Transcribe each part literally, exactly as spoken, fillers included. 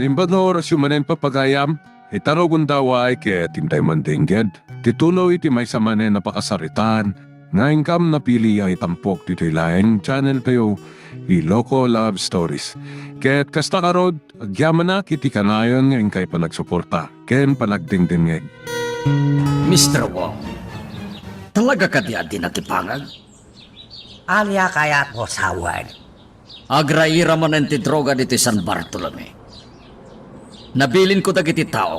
Naimbag nga orasyo manen, papagayam, ita rugonda, ket intay mandengngeg ti tuloy ti maysa manen a pakasaritaan nga inkam napili a itampok ditoy laeng channel tayo, Iloko Love Stories. Ket kasta ngarud, agyamanak iti kanayon nga inkay panagsuporta ken panagdengdengngeg. Mister Wong, talaga kadi a di natipangag? Ania kayatmo sawen? Agraira manen ti droga ditoy San Bartolome. Nabilinko dagiti tao.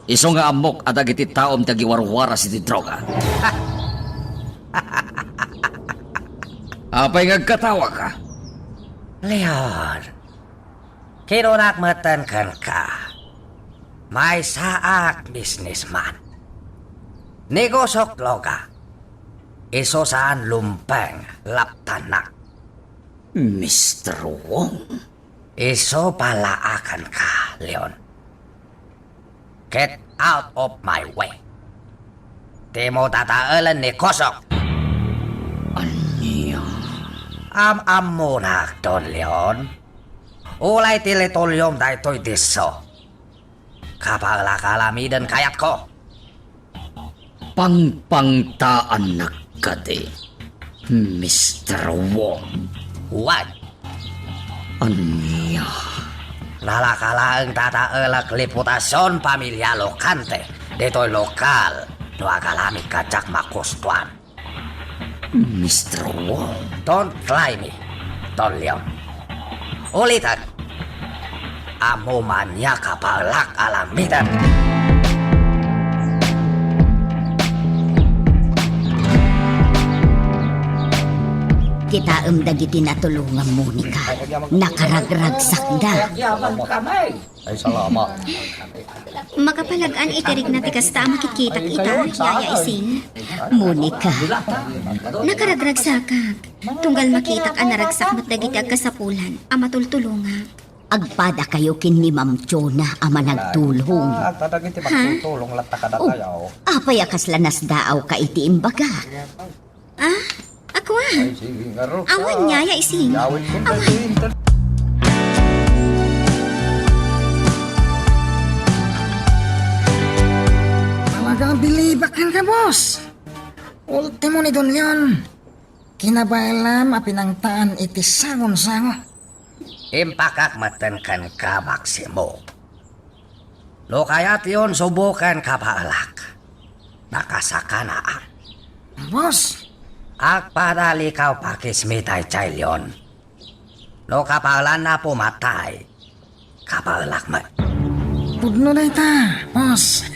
Isu nga ammok a dagiti taom ti agiwarwaras iti droga. Apay nga agkatawaka? Leon, kinunak metten kenka, maysaak businessman. Negosok droga. Isu saan lumpeng laptannak. Mister Wong? Isu palaakanka, Leon. Get out of my way. Dimo tataelen ni Kosok. Ania? Am-ammonak, Don Leon. Ulay ti litulyom daytoy disso. Kapaelak alamiden kayatko. Pangpangtaannak kadi, Mister Wong? What? Ania? Nalaka laeng tataelak reputasion pamilya Locante ditoy lokal no agaramidka diak makustuan. Mister Wong? Don't try me, Don Leon. Ulitek, ammo man ania kapaelak alamiden. Kitaem dagiti natulongam, Monica. Nakaragragsakda. Ay, salamat. Makapalag-an iti rikna ti kasta a makitkitak ita, Yaya Ising. Monica. Nakaragragsakak. Tunggal makitak a naragsak met dagiti agkasapulan a matultulongak. Agpadakayo ken ni Ma'am Chona a managtulong. Adda dagiti magtultulong latta kadatayo. Oh, apay a kasla nasdaawka iti imbagak? Ah, ako a. Awan, Yaya Ising. Awan. Talagang bilibak ka, boss. Ultimo ni Don Leon. Kinabaelam a pinangtaan iti sangonsango. Impakak metten kenka, Maximo. No kayatyon suboken kapaelak, nakasakanaak. Boss! Agpadalikaw pakismi daydiay Leon. No kapaelanna pumatay, kapaelak met. Pudno dayta, boss.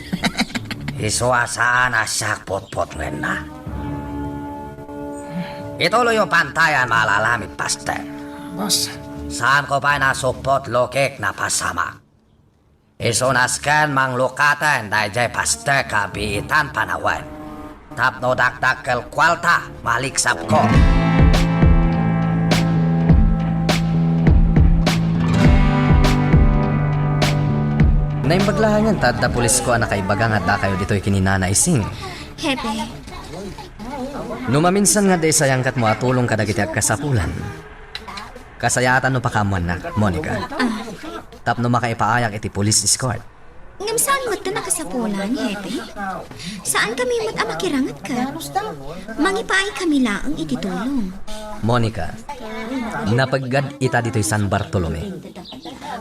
Isu a saan a siak putputngenna. Ituloyyo pantayan malalamit, Pastor. Boss. Saanko pay nasuppot lukik napasamak. Isu nasken manglukaten daydiay pastor a biitan panawen. Tapno dakdakkel kuarta, maliksapko. Naimbag laengen ta adda pulisko a nakaibaga nga addakayo ditoy ken ni Nana Ising. Hepe. No maminsan nga adda isayangkatmo a tulong kadagiti agkasapulan, kasayaatan no pakaammoannak, Monica. Ah. Tapno makaipaayak iti police escort. Ngem saan met ta nakasapulan, Hepe? Saankami met a makiranget ket. Mangipaaykami laeng iti tulong. Monica, napeggad ita ditoy San Bartolome.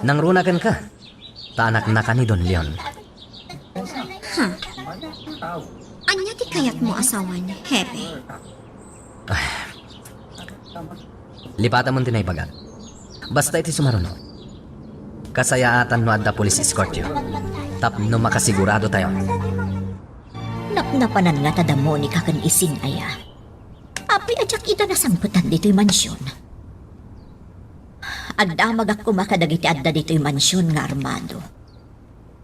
Nangruna kenka, ta anaknaka ni Don Leon. Ha? Ania ti kayatmo a sawen, Hepe? Ah. Lipatamon ti naibagak. Basta iti sumaruno. Kasayaatan no adda police escortyo. Tapno makasiguradotayo. Napnapanan ngata da Monica ken Ising aya. Apay a diak ida nasangpetan ditoy mansion? Agdamagak koma kadagiti adda ditoy mansion nga armado.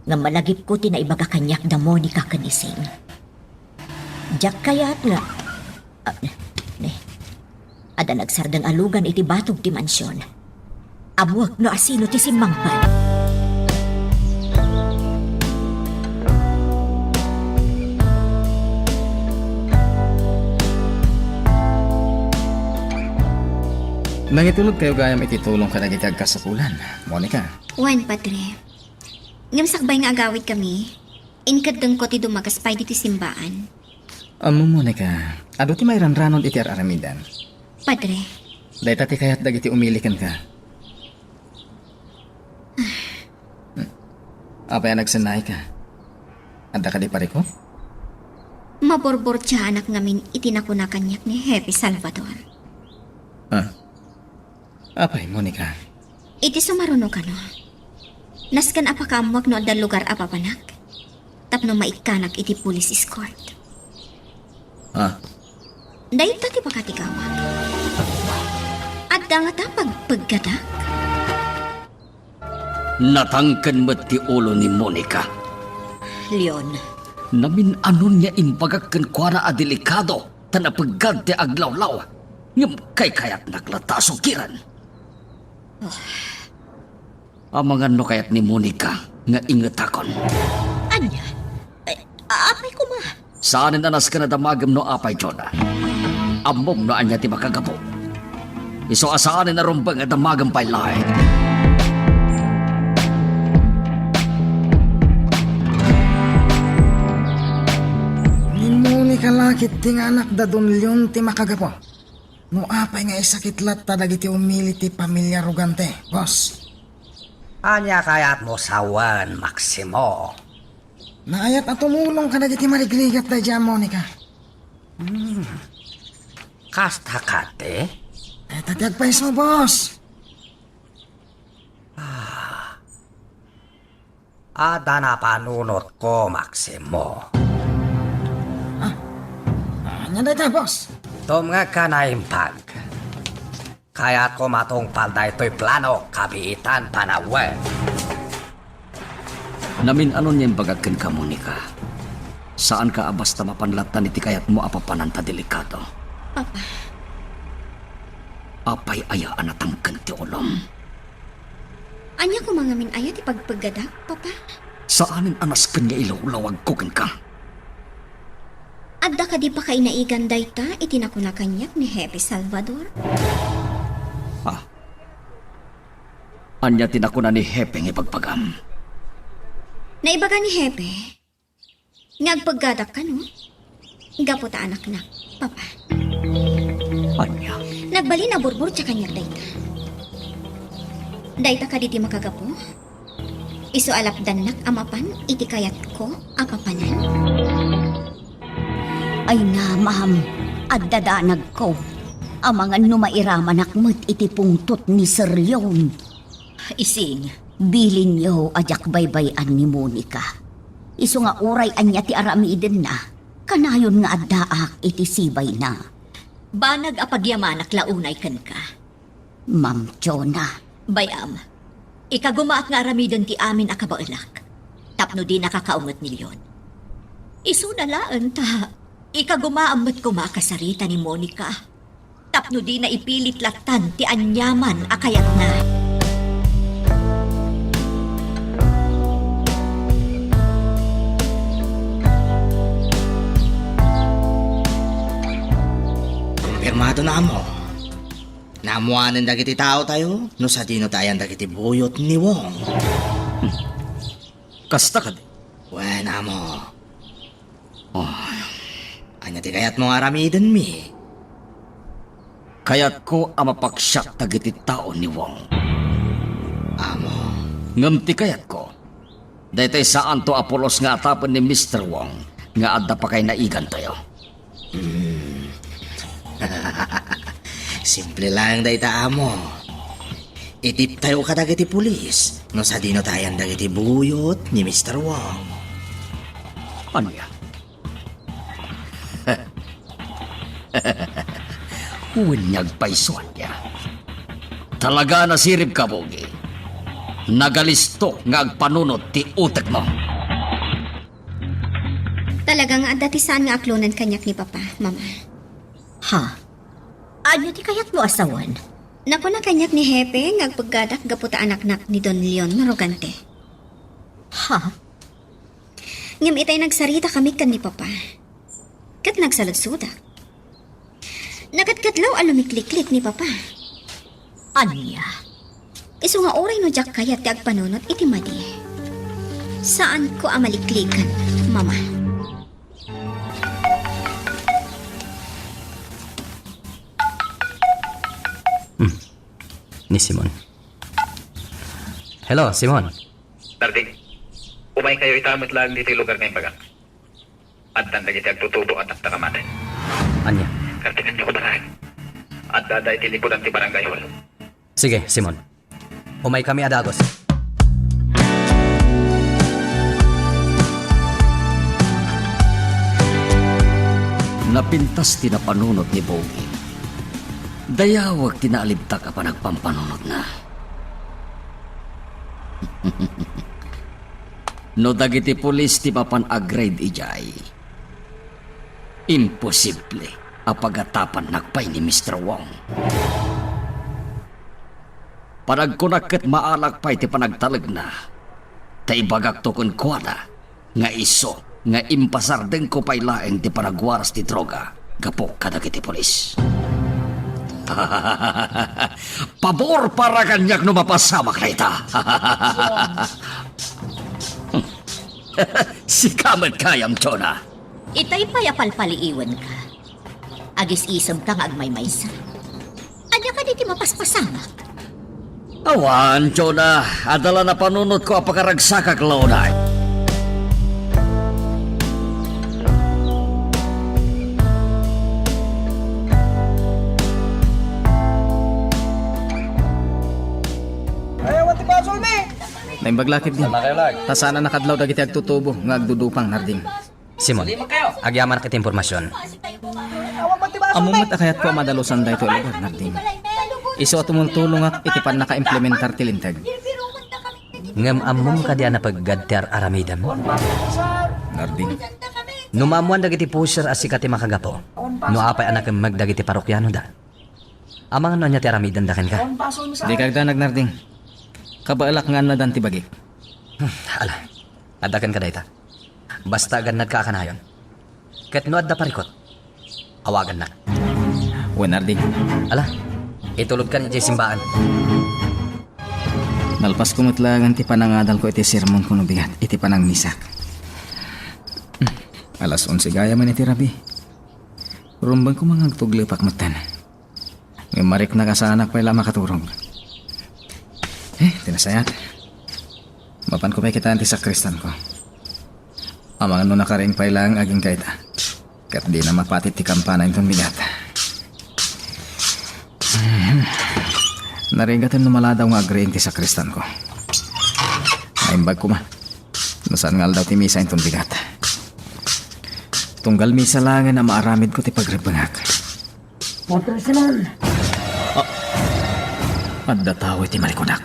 Ngem malagipko ti naibaga kaniak da Monica ken Ising. Diak kayat nga, ah, ne, adda nagsardeng a lugan iti batog ti mansion. Ammoek no asino ti simmangpet. Nangitulodkayo gayam iti tulong kadagiti agkasapulan, Monica? Wen, Padre. Ngem sakbay nga agawidkami, inkeddengko ti dumagas pay ditoy simbaan. Ammo, Monica, adu ti mairanranod iti ar-aramidem. Padre. Dayta ti kayat dagiti umili kenka. Apay a nagsennaayka? Adda kadi parikut? Maburburtiaanak ngamin iti nakuna kaniak ni Hepe Salvador. Ah? Apay, Monica? Iti sumaruno kano, nasken a pakaammoak no adda lugar a papanak tapno maikkanak iti police escort. Ah? Dayta ti pakatigamak. Adda ngata pagpeggadak? Natangken met ti ulo ni Monica. Leon. Namin-anon nga imbagak kenkuana a delikado ta napeggad ti aglawlaw, ngem kaykayatnak latta a sugiren. Oh. Amangan no kayat ni Monica nga ingetakon. Ania? Eh, apay koma? Saanen a nasken a damagem no apay, Jonah. Ammom no ania ti makagapu. Isu a saanen a rumbeng a damagem pay laeng. Ni Monica la ketdi nga anak da Don Leon ti makagapu. No apay nga isakit latta dagiti umili ti pamilia Rogante, boss? Ania kayatmo sawen, Maximo? Naayat a tumulong kadagiti marigrigat daydiay a Monica. Hmm. Kasta kadi? Dayta ti agpayso, boss. Ah. Adda napanunotko, Maximo. Ah, ania dayta, boss? Tumngegka naimbag. Kayatko matungpal daytoy plano, kabiitan panawen. Namin-anon nga imbagak kenka, Monica. Saanka a basta mapan lattan iti kayatmo a papanan ta delikado. Papa. Apay aya a natangken ti ulom? Ania koma ngamin aya ti pagpeggadak, Papa? Saanen a nasken nga ilawlawagko kenka. Adda kadi pakainaigan dayta iti nakuna kaniak ni Hepe Salvador? Ah. Ania ti nakuna ni Hepe nga ibagbagam? Naibaga ni Hepe nga agpeggadak kano gapu ta anaknak, Papa. Ania? Nagbalin a burburtia kaniak dayta. Dayta kadi ti makagapu? Isu a lapdannak a mapan iti kayatko a papanan? Ay na, ma'am, adda danagko. Amangan no mairamanak met iti pungtot ni Sir Leon. Ising. Bilinyo a diak baybay-an ni Monica. Isu nga uray ania ti aramidenna, kanayon nga addaak iti sibayna. Banag a pagyamanak la unay kenka. Ma'am Jonah. Bay-am, ikagumaak nga aramiden ti amin a kabaelak tapno dinaka kaunget ni Leon. Isuna laeng ta ikagumaam met koma a kasarita ni Monica tapno dina ipilit lattan ti aniaman a kayatna. Kumpirmadon, Amo. Naammoanen dagiti taotayo no sadino ti ayan dagiti buyot ni Wong. Kasta kadi? Wen, Amo. Oh. Ania ti kayatmo nga aramidenmi? Kayatko a mapaksiak dagiti tao ni Wong. Amo. Ngem ti kayatko, daytoy saanto a pulos nga atapen ni Mister Wong nga adda pakainaigantayo. Hmm. Simple laeng dayta, Amo. Itiptayo kadagiti pulis no sadino ti ayan dagiti buyot ni Mister Wong. Ania? Wen nga agpayso, ania? Talaga a nasiribka, Bogi. Nagalistok nga agpanunot ti utekmo. Talaga nga adda ti saan nga aklonen kaniak ni Papa, Mama. Ha? Ania ti kayatmo a sawen? Nakuna kaniak ni Hepe nga agpeggadak gapu ta anaknak ni Don Leon Marugante. Ha? Ngem itay nagsaritakami ken ni Papa. Ket nagsaludsodak. Nakadkadlaw a lumikliklik ni Papa. Ania? Isu nga uray no diak kayat ti agpanunot iti madi. Saanko a maliklikan, Mama. Hmm. Ni Simon. Hello, Simon. Narding, umaykayo ita met laeng ditoy lugar nga imbagak. Addan dagiti agtutubo a taktakamaten. Ania? Kartekanyo koma laeng. Addada iti libudan ti barangay hall. Sige, Simon. Umaykami a dagus. Napintas ti napanunot ni Bogey. Dayawek ti naalibtak a panagpampanunotna. No dagiti pulis ti mapan agraid idiay, imposible a pagatapannak pay ni Mister Wong. Panagkunak ket maalak pay ti panagtalekna, ta ibagakto kenkuana nga isu nga impasardengko pay laeng ti panagwaras ti droga gapu kadagiti pulis. Pabor para kaniak no mapasamak dayta. Sika met gayam, Jonah. Itay pay a palpaliiwenka. Agis-isemka nga agmaymaysa. Ania kadi ti mapaspasamak? Awan, Jonah. Adda la napanunotko a pakaragsakak la unay. Ayaw ti basol mi! Naimbag la ketdi. Ta saan a nakadlaw dagiti agtutubo nga agdudupang, Narding. Simon, agyamanak iti impormasion. Ammom met a kayatko a madalusan daytoy a lugar, Narding. Isu a tumultulongak iti pannakaimplementar ti linteg. Ngem ammom kadi a napeggad ti ar-aramidem? Narding. No maammoan dagiti pusher a sika ti makagapu, no apay a nakemmeg dagiti parokianoda, amangan no ania ti aramidenda kenka? Dika agdanag, Narding. Kabaelak nga annadan ti bagik. Hmm, ala. Adda kenka dayta. Basta agannadka a kanayon. Ket no adda parikut, awagannak. Wen, Narding. Ala, itulodkan idiay simbaan. Nalpasko met laengen ti panangadalko iti sermonko no bigat iti panangmisak. Alas onse gayam iti rabii. Rumbengko nga agtuglepak metten. Ngem mariknak a saanak pay la a makaturog. Eh, ti nasayaat. Mapanko pay kitaen ti sakristanko. Amangan no nakariing pay laeng agingga ita. Ket dina mapati ti kampana inton bigat. Narigaten no maladaw nga agriing ti sakristanko. Naimbag koma. No saan nga aldaw ti misa inton bigat. Tunggal misa laengen a maaramidko ti pagrebbengak. Kontra Simon! Ah, adda tao iti malikunak.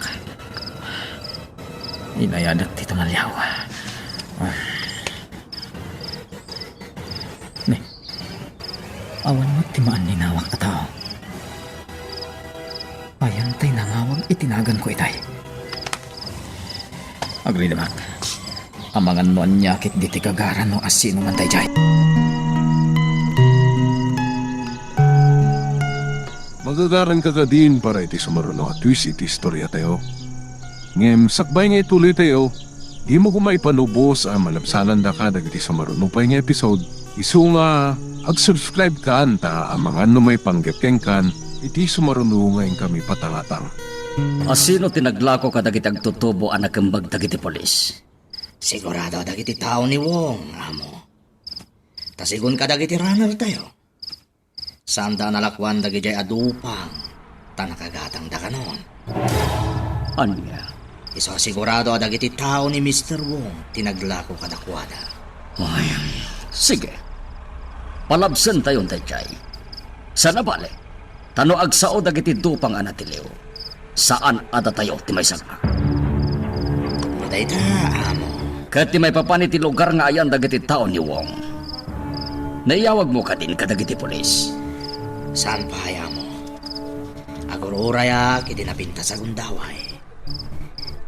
Inayadak ti tumaliaw. Ah. Ne, awan met ti maaninawak a tao. Ayan tay nangawag iti naganko itay. Agridemak. Amangan no ania ketdi ti gagara no asinoman daydiay. Magagaranka kadin para iti sumaruno a twist iti istoriatayo. Ngem sakbay nga ituloytayo, dimo koma ipanubos a malabsanandaka dagiti sumaruno pay nga episode. Isu nga ag-subscribe kan ta amangan no maipanggep kenkan iti sumaruno nga inkami patangatang. Asino ti naglako kadagiti agtutubo a nakembag dagiti pulis? Sigurado a dagiti tao ni Wong, amo. Ta sigun kadagiti runner tayo, saanda a nalakuan dagidiay a dupang ta nakagatangda kanon. Ania? Isu a sigurado a dagiti tao ni Mister Wong ti naglako kadakuada. Ay, sige. Palabsentayon daydiay. Sana bale, ta no agsao dagiti dupang a natiliw, saan a datayo ti maisagmak. Dayta, amo. Ket ti maipapan iti lugar nga ayan dagiti tao ni Wong, naiyawagmo kadin kadagiti pulis? Saan pay, amo. Agur-urayak iti napintas a gundaway.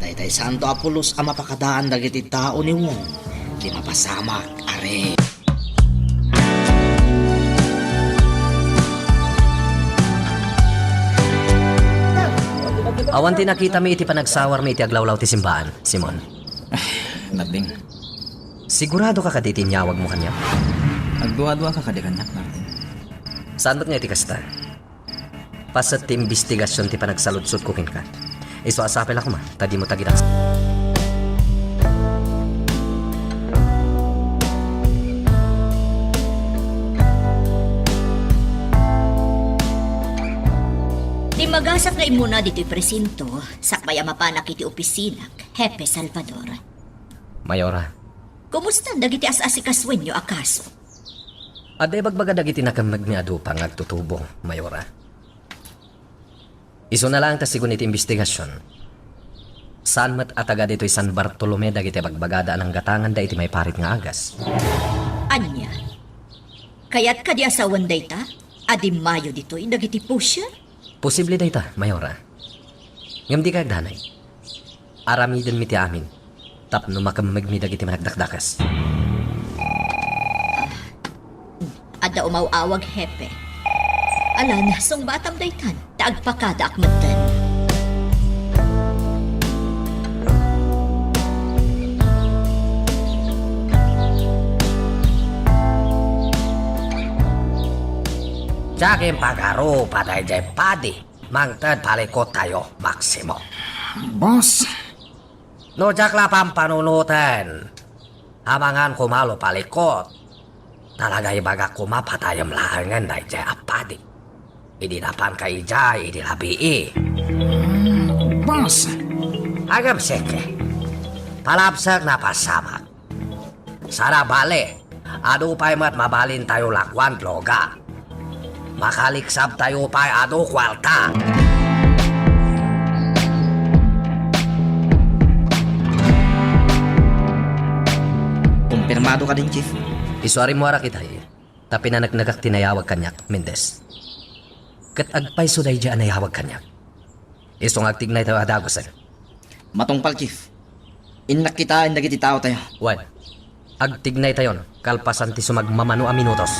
Daytay santo a pulos a mapakadaan dagiti tao ni Wong ti mapasamak, are. Awan ti nakitami iti panagsawarmi iti aglawlaw ti simbaan, Simon. Martin. Sigurado ka kadi ti inyawag mo kaniak? Agdua-dua ka kadi kaniak, Martin? Saan met nga iti kasta? Paset ti imbestigasion ti panagsaludsodko kenka. Isu a sapay la koma, ta dimo tagidas. Ti magasat nga immuna ditoy presinto, sakbay a mapanak iti opisina, Hepe Salvador. Mayora. Kumusta dagiti as-asikasuenyo a kaso? Adda ibagbaga dagiti nakemmegmi a dupa nga agtutubo, Mayora. Isuna laeng ta sigun iti imbestigasion, saan met a taga ditoy San Bartolome dagiti bagbagada a nanggatanganda iti maiparit nga agas. Ania? Kayat kadi a sawen dayta? Adi mayo ditoy dagiti pusher? Posible dayta, Mayora. Ngem dika agdanay. Aramidenmi ti amin tapno makemmegmi dagiti managdakdakes. Adda umaw-awag, Hepe. Alan, sungbatam daytan, ta agpakadaak metten. Diak impagarupa daydiay padi. Mangted palikottayo, Maximo. Boss. No diak la pampanunoten, amangan koma lo palikot. Talaga ibagak koma patayem laengen daydiay a padi. Idi napanka idiay idi rabii. Mm, boss. Agem seke. Palabsek napasamak. Sara bale, adu pay met mabalintayo lakuan, Loga. Makaliksabtayo pay adu kuarta. Kumpirmado kadin, Chief? Isu a rimmuarak itay, ta pinaneknekak ti nayawag kaniak, Mendez. Ket agpayso daydiay a nayawag kaniak. Isu nga agtignaytayo a dagusen. Matungpal, Chief. Innak kitaen dagiti taotayo. Wen, agtignaytayon kalpasan ti sumagmamano a minutos.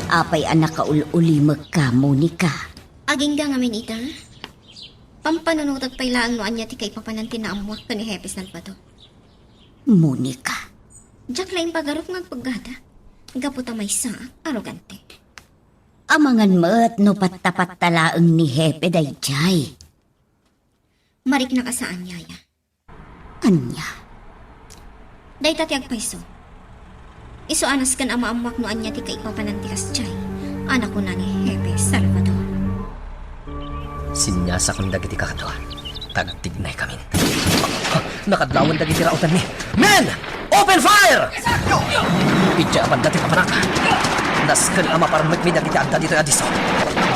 Apay a nakaul-ulimekka, Monica? Agingga ngamin ita. Pampanunotek pay laeng no ania ti kaipapanan ti naammuak ken ni Hepe Salvador. Monica. Diak la impagarup nga agpeggada. Gapu ta maysa, arogante. Amangan met no patta-patta laeng ni Hepe daydiay. Mariknak a saan, Yaya. Ania? Dayta ti agpayso. Isu a nasken a maammuak no ania ti kaipapanan ti kasdiay a nakuna ni Hepe Salvador. Siniasakon dagiti kakadua. Tagtignay kamin. Nakadlawan dagiti raotanmi. Men! Open fire! Idiay a banda ti papanak. Nasken a maparmekmi dagiti adda ditoy a disso.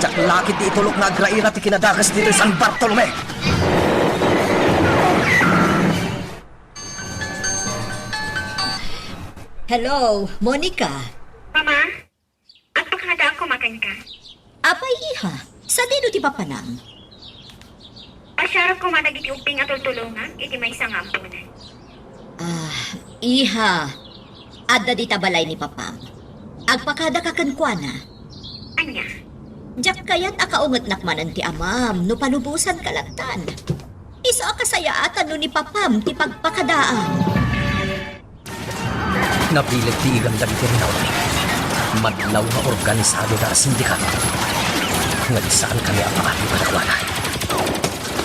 Diak la ketdi itulok nga agraira ti kinadakes ditoy San Bartolome. Hello, Monica. Mama? Agpakadaak koma kenka. Apay, iha, sadino ti papanam? Pasiarok koma dagiti ubbing a tultulongak iti maysa nga ammonan. Ah, iha, adda dita balay ni papam. Agpakadaka kenkuana. Ania? Diak kayat a kaungetnak manen ti amam no palubosanka lattan. Isu a kasayaatan no ni papam ti pagpakadaam. Napilit ti igam dagiti rinautmi. Madlaw nga organisadoda a sindikato. Ngem saankami a paagi kadakuada.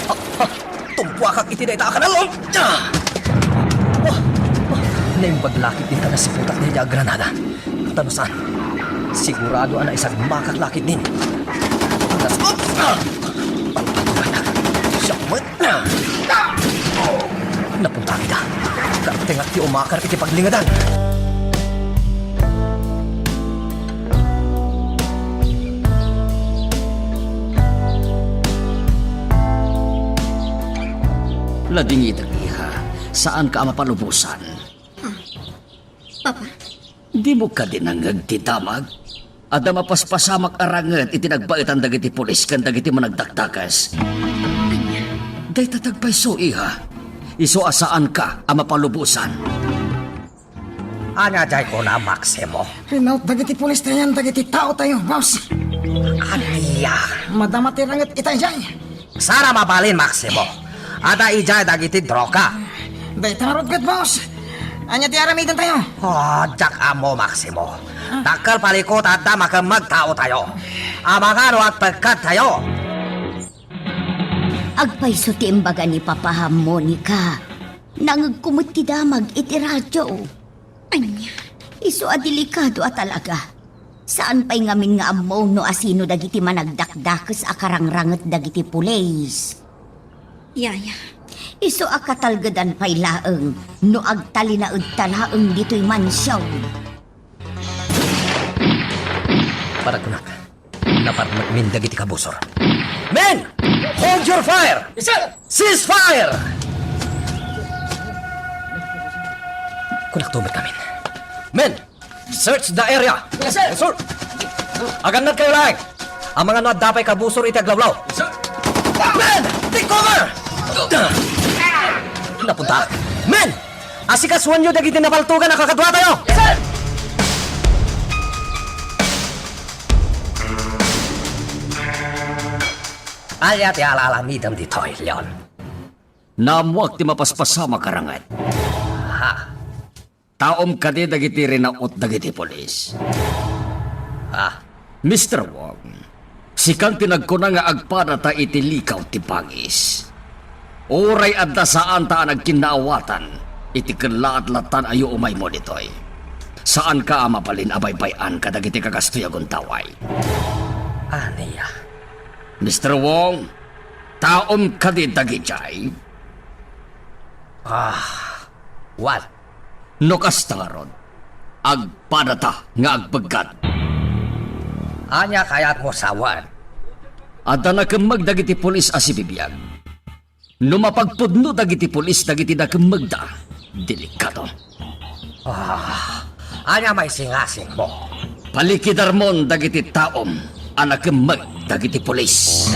Ah, ah, tumpuakak iti dayta a kanalon! Ah! Ah! Ah! Naimbag la ketdin ta nasiputak daydiay a granada. Ta no saan, sigurado a naisagmakak la ketdin. Nas-, ah! Palpatuganak. Siak met. Napunta ida. Kartengak ti umakar iti paglingedan. Ladingitek, iha. Saanka a mapalubosan. Ha? Papa? Dimo kadi nangngeg ti damag? Adda mapaspasamak a ranget iti nagbaetan dagiti pulis ken dagiti managdakdakes. Ania? Dayta ti agpayso, iha. Isu a saanka a mapalubosan. Ania diay kuna, Maximo? Rinaut dagiti pulis tayan dagiti taotayo, boss. Ania? Madama ti ranget itay diay. Saan a mabalin, Maximo. Adda idiay dagiti droga. Dayta ngarud ket, boss. Ania ti aramidentayo? Oh, diak ammo, Maximo. Ah. Dakkel pay ko ta adda makemmeg taotayo. Amangan no agpekkadtayo. Agpayso ti imbaga ni Papam, Monica. Nangngegko met ti damag iti radio. Ania? Isu a delikado a talaga. Saan pay ngamin nga ammo no asino dagiti managdakdakes a karangranget dagiti pulis. Yaya. Isu a katalgedan pay laeng no agtalinaedta laeng ditoy mansion. Para kunak, naparmekmin dagiti kabusor. Men! Hold your fire! Yes, sir! Cease fire! Kunakto met ngamin. Men! Search the area! Yes, sir! Yes, sir! Agannadkayo laeng! Amangan no adda pay kabusor iti aglawlaw. Yes, sir! Men! Take cover! Napunta! Men! Asikasuanyo dagiti nabaltogan a kakaduatayo! Yes, sir! Ania ti aramidem ditoy, Leon? Naammoak ti mapaspasamak a ranget. Ha? Taom kadi dagiti rinaut dagiti pulis. Ah. Mister Wong, sikan ti nagkuna nga agpadata iti likaw ti bangis. Uray adda saanta a nagkinnaawatan iti kellaat lattan a yuumaymo ditoy. Saanka a mabalin a baybay-an kadagiti kagastoy a gundaway. Ania? Mister Wong, taom kadi dagidiay? Ah, what? No kasta ngarud, agpadata nga agbeggad. Ania kayatmo sawen? Adda nakemmeg dagiti pulis a sibibiag. No mapagpudno dagiti pulis dagiti nakemmegda, delikado. Ah, ania maisingasingmo? Palikidarmon dagiti taom a nakemmeg dagiti pulis.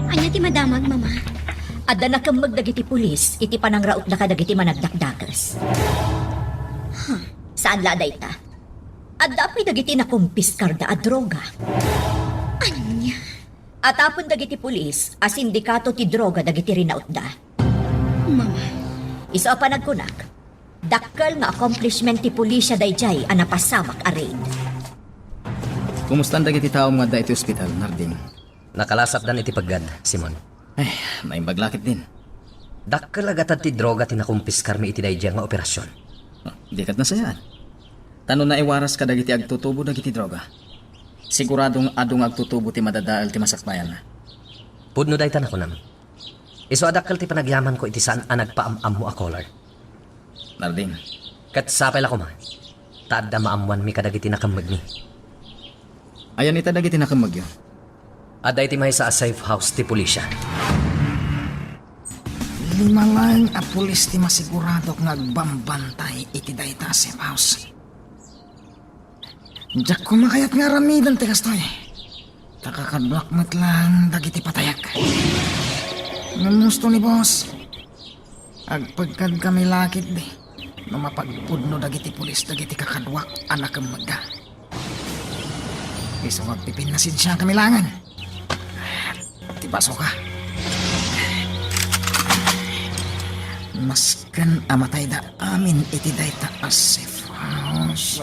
Ania ti madamag, Mama? Adda nakemmeg dagiti pulis iti panangrautda kadagiti managdakdakes. Huh, saan la a dayta? Adda pay dagiti nakumpiskarda a droga. Ania? Atapen dagiti pulis a sindikato ti droga dagiti rinautda. Mama. Isu a panagkunak, dakkel nga accomplishment ti pulisia daydiay a napasamak a raid. Kumustan dagiti taom nga adda iti ospital, Narding? Nakalasapdan iti peggad, Simon. Eh, naimbag la ketdin. Dakkel a gatad ti droga ti nakumpiskarmi iti daydiay nga operasion. Ah, di ket nasayaat. Ta no naiwaras kadagiti agtutubo dagiti droga, sigurado nga adu nga agtutubo ti madadael ti masakbayanna. Pudno dayta nakunam. Isu a dakkel ti panagyamanko iti saan a nagpaam-ammo a caller. Narding. Ket sapay la koma, ta adda maammoanmi kadagiti nakemmegmi. Ayan ita dagiti nakemmegyo? Adda iti maysa a safe house ti pulisia. Lima laeng a pulis ti masiguradok nga agbambantay iti dayta a safe house. Diak koma kayat nga aramiden ti kastoy. Ta kakaduak met laeng dagiti patayek. Ngem husto ni boss, agpeggad kami la ketdi no mapagpudno dagiti pulis dagiti kakaduak a nakemmegda. Isu nga agpipinnasensia kami laengen. Ti basoka. Masken a matayda amin iti dayta a safe house.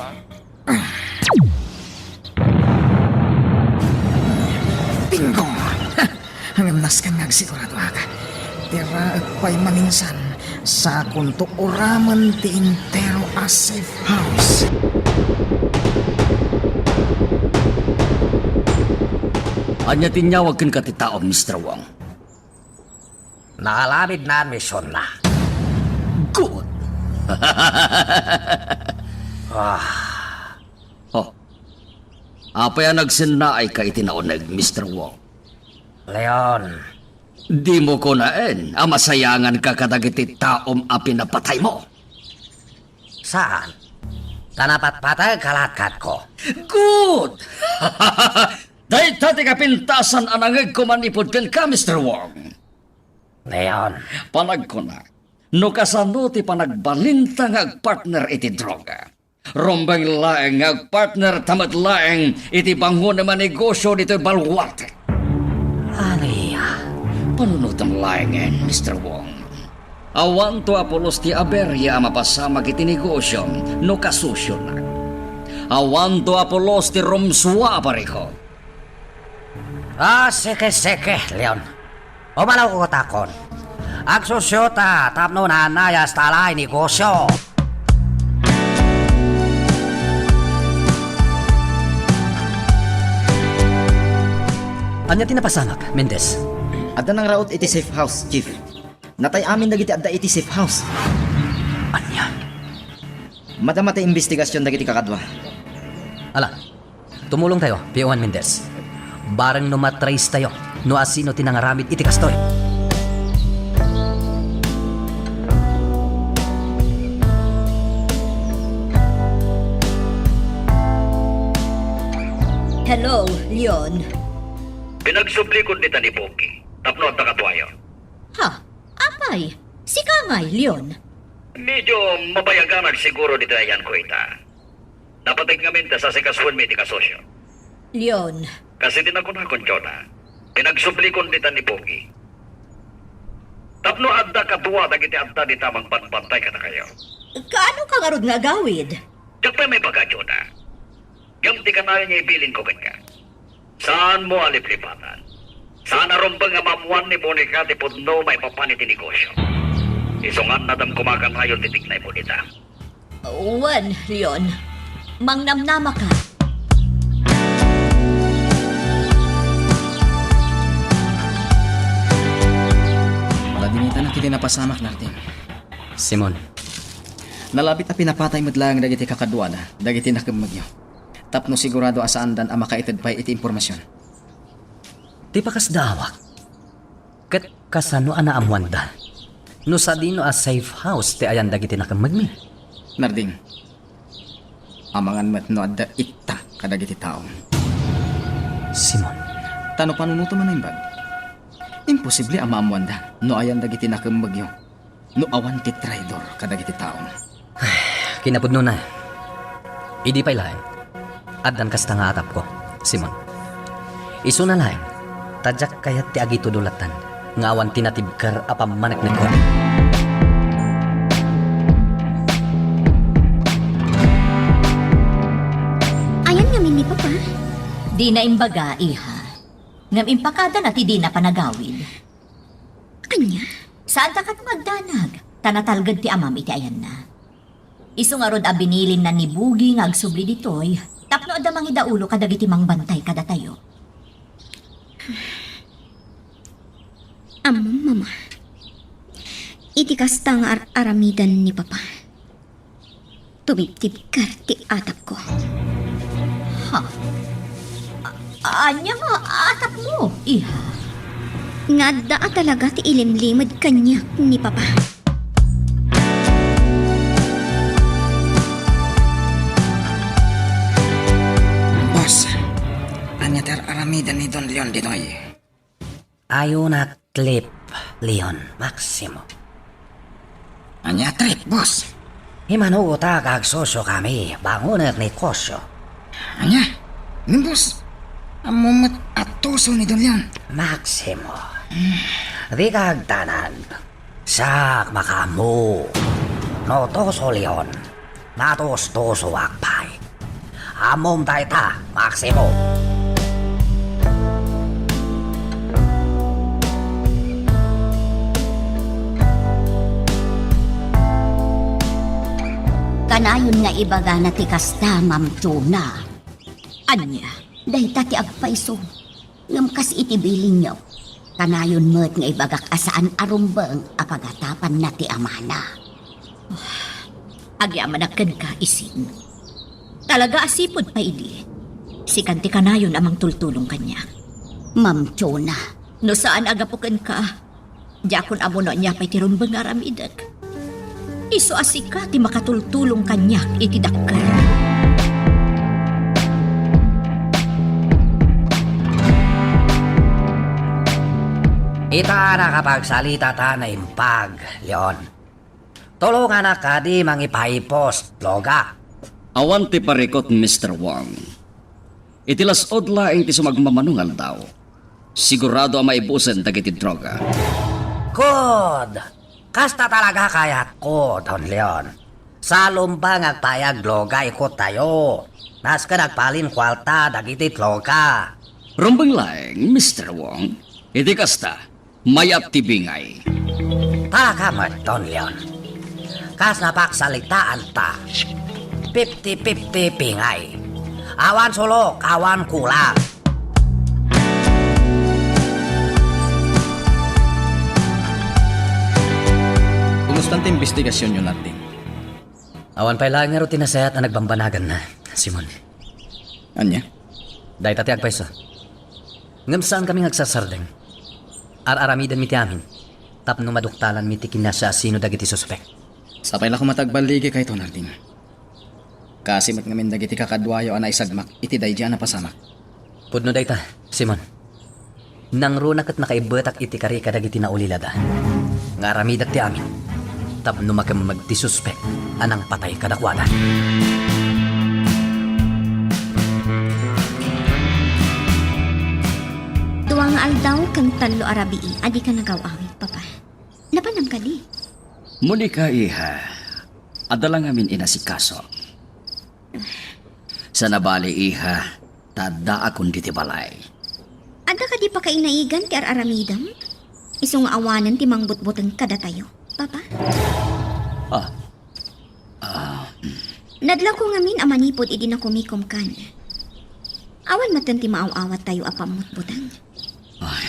Bingo! Ngem nasken nga agsiguradoak. Ti raek pay maminsan, sakonto uramen ti entero a safe house. Ania ti inyawag kenka ti tao, Mister Wong? Naaramidna a misionna. Good! Ah. Oh. Apay a nagsennaayka iti nauneg, Mister Wong? Leon. Dimo kunaen a masayanganka kadagiti taom a pinapataymo? Saan. Ta napatpatayka laeng kenka. Good! Dayta ti kapintasan a nangngegko manipud kenka, Mister Wong. Leon. Panagkunak, no kasano ti panagbalinta nga agpartner iti droga, Rumbeng laeng nga agpartnerta met laeng iti bangonem a negosyo ditoy baluarte. Ania, panunotem laengen, Mister Wong. Awanto a pulos ti aberia a mapasamak iti negosyom no kasosyona. Awanto a pulos ti rumsua a pariko. Ah, sige, sige, Leon. Umalaw ko takon. Agsosyota tapno naanayas ta alay negosyo. Ania ti napasamak, Mendez? Adda nangraot iti safe house, Chief. Natay amin dagiti adda iti safe house. Ania? Madama ti imbestigasyon dagiti kakadua. Ala, tumulongtayo, P O one Mendez. Bareng no matracetayo no asino ti nangaramid iti kastoy. Hello, Leon. Pinagsublikon dita ni Pogi tapno adda kaduayo. Ha? Apay, sika ngay, Leon? Medyo mabayaganak siguro ditoy ayanko ita. Napateg ngamin ta sasikasoenmi ti kasosyo. Leon. Kas iti nakunakon, Jonah, pinagsublikon dita ni Pogi. Tapno adda kadua dagiti adda dita mangbantay kadakayo. Kaano ka ngarud nga agawid? Diak pay maibaga, Jonah. Ngem ti kanayon nga ibilinko kenka, saanmo a liplipatan. Saan a rumbeng a maammoan ni Monica ti pudno maipapan iti negosyo. Isu ngarud, adda koma a kanayon ti tignay mo dita. Wen, Leon. Mangnamnamaka. Ladingitanak iti napasamak, Narding. Simon. Nalabit a pinapatay met laeng dagiti kakaduana, dagiti nakemmegyo. Tapno sigurado a saandan a makaited pay iti impormasion. Ti pakasdaawak, ket kasano a naammoanda no sadino a safe house ti ayan dagiti nakemmegmi? Narding, amangan met no adda itta kadagiti taom. Simon. Ta no panunotem a naimbag, imposible a maammoanda no ayan dagiti nakemmegyo no awan ti traidor kadagiti taom. Kinapudnona, idi pay laeng, addan kasta nga atapko, Simon. Isuna laeng, ta diak kayat ti agitudo lattan nga awan ti natibker a pammaneknekko. Ayan ngamin ni Papa? Dina imbaga, iha. Ngem impakadana ti dina panagawid. Ania? Saanta kano nga agdanag, ta natalged ti amam iti ayanna. Isu ngarud a binilinna ni Bugi nga agsubli ditoy tapno adda mangidaulo kadagiti mangbantay kadatayo. Ammom, Mama, iti kasta nga ar-aramidan ni Papa, tumibtibker ti atapko. Ha? A-, ania nga atapmo, iha? Nga adda a talaga ti ilimlimed kaniak ni Papa. Boss, ania ti ar-aramidan ni Don Leon ditoy? Ayonak lip, Leon Maximo. Ania trip, boss? Imanugotak a agsosyokami, bangonek negosyo. Ania? Ngem, boss, ammom met a tuso ni Don Leon. Maximo, dika agdanag. Siak makaammo. No tuso Leon, natustusoak pay. Ammom dayta, Maximo. Kanayon nga ibagana ti kasta, Ma'am Jonah. Ania? Dayta ti agpayso. Ngem kas iti bilinyo, kanayon met nga ibagak a saan a rumbeng a pagatapanna ti amana. Agyamanak kenka, Isin. Talaga a sipud pay idi, sikan ti kanayon a mangtultulong kaniak. Ma'am Jonah. No saan a gapu kenka, diakon ammo no ania pay ti rumbeng nga aramidek. Isu a sika ti makatultulong kaniak iti dakkel. Ita a nakapagsalitata naimbag, Leon. Tulonganak kadi mangipaipos, Loga. Awan ti parikut, Mister Wong. Iti las-ud laeng ti sumagmamano nga aldaw, sigurado a maibusen dagiti droga. Kud! Kasta talaga kayatko, Don Leon. Sa lumbang agpayag droga ikuttayo. Nasken agbalin kuarta dagiti droga. Rumbeng laeng, Mister Wong. Iti kasta, mayat ti bingay. Talaga met, Don Leon. Kas napagsalitaanta, fifty fifty bingay. Awan sulok, awan kulang. Kumusta ti investigasyonyo, Narding? Awan pay laeng ngarud ti nasayaat a nagbambanagan, Simon. Ania? Dayta ti agpayso. Ngem saankami nga agsarsardeng. Ar-aramidenmi ti amin tapno maduktalanmi ti kinasiasino dagiti suspek. Sapay la koma ta agballigi kayto, Narding. Kaasi met ngamin dagiti kakaduayo a naisagmak iti daydiay a napasamak. Pudno dayta, Simon. Nangruna ket nakaibbetak iti kari kadagiti naulilada nga aramidak ti amin tapno makemmeg ti suspek a nangpatay kadakuada. Dua nga aldaw ken tallo a rabii a dika nagaw-awid, Papa. Napanam kadi? Monica, iha, adda la ngamin inasikaso. Sana bali, iha, ta addaakon ditoy balay. Adda kadi pakainaigan ti ar-aramidem? Isu nga awanen ti mangbutbuteng kadatayo, Papa? Ah. Ah. Nadlawko ngamin a manipud idi nakumikom kan. Awan metten ti maaw-awattayo a pammutbuteng. Ay,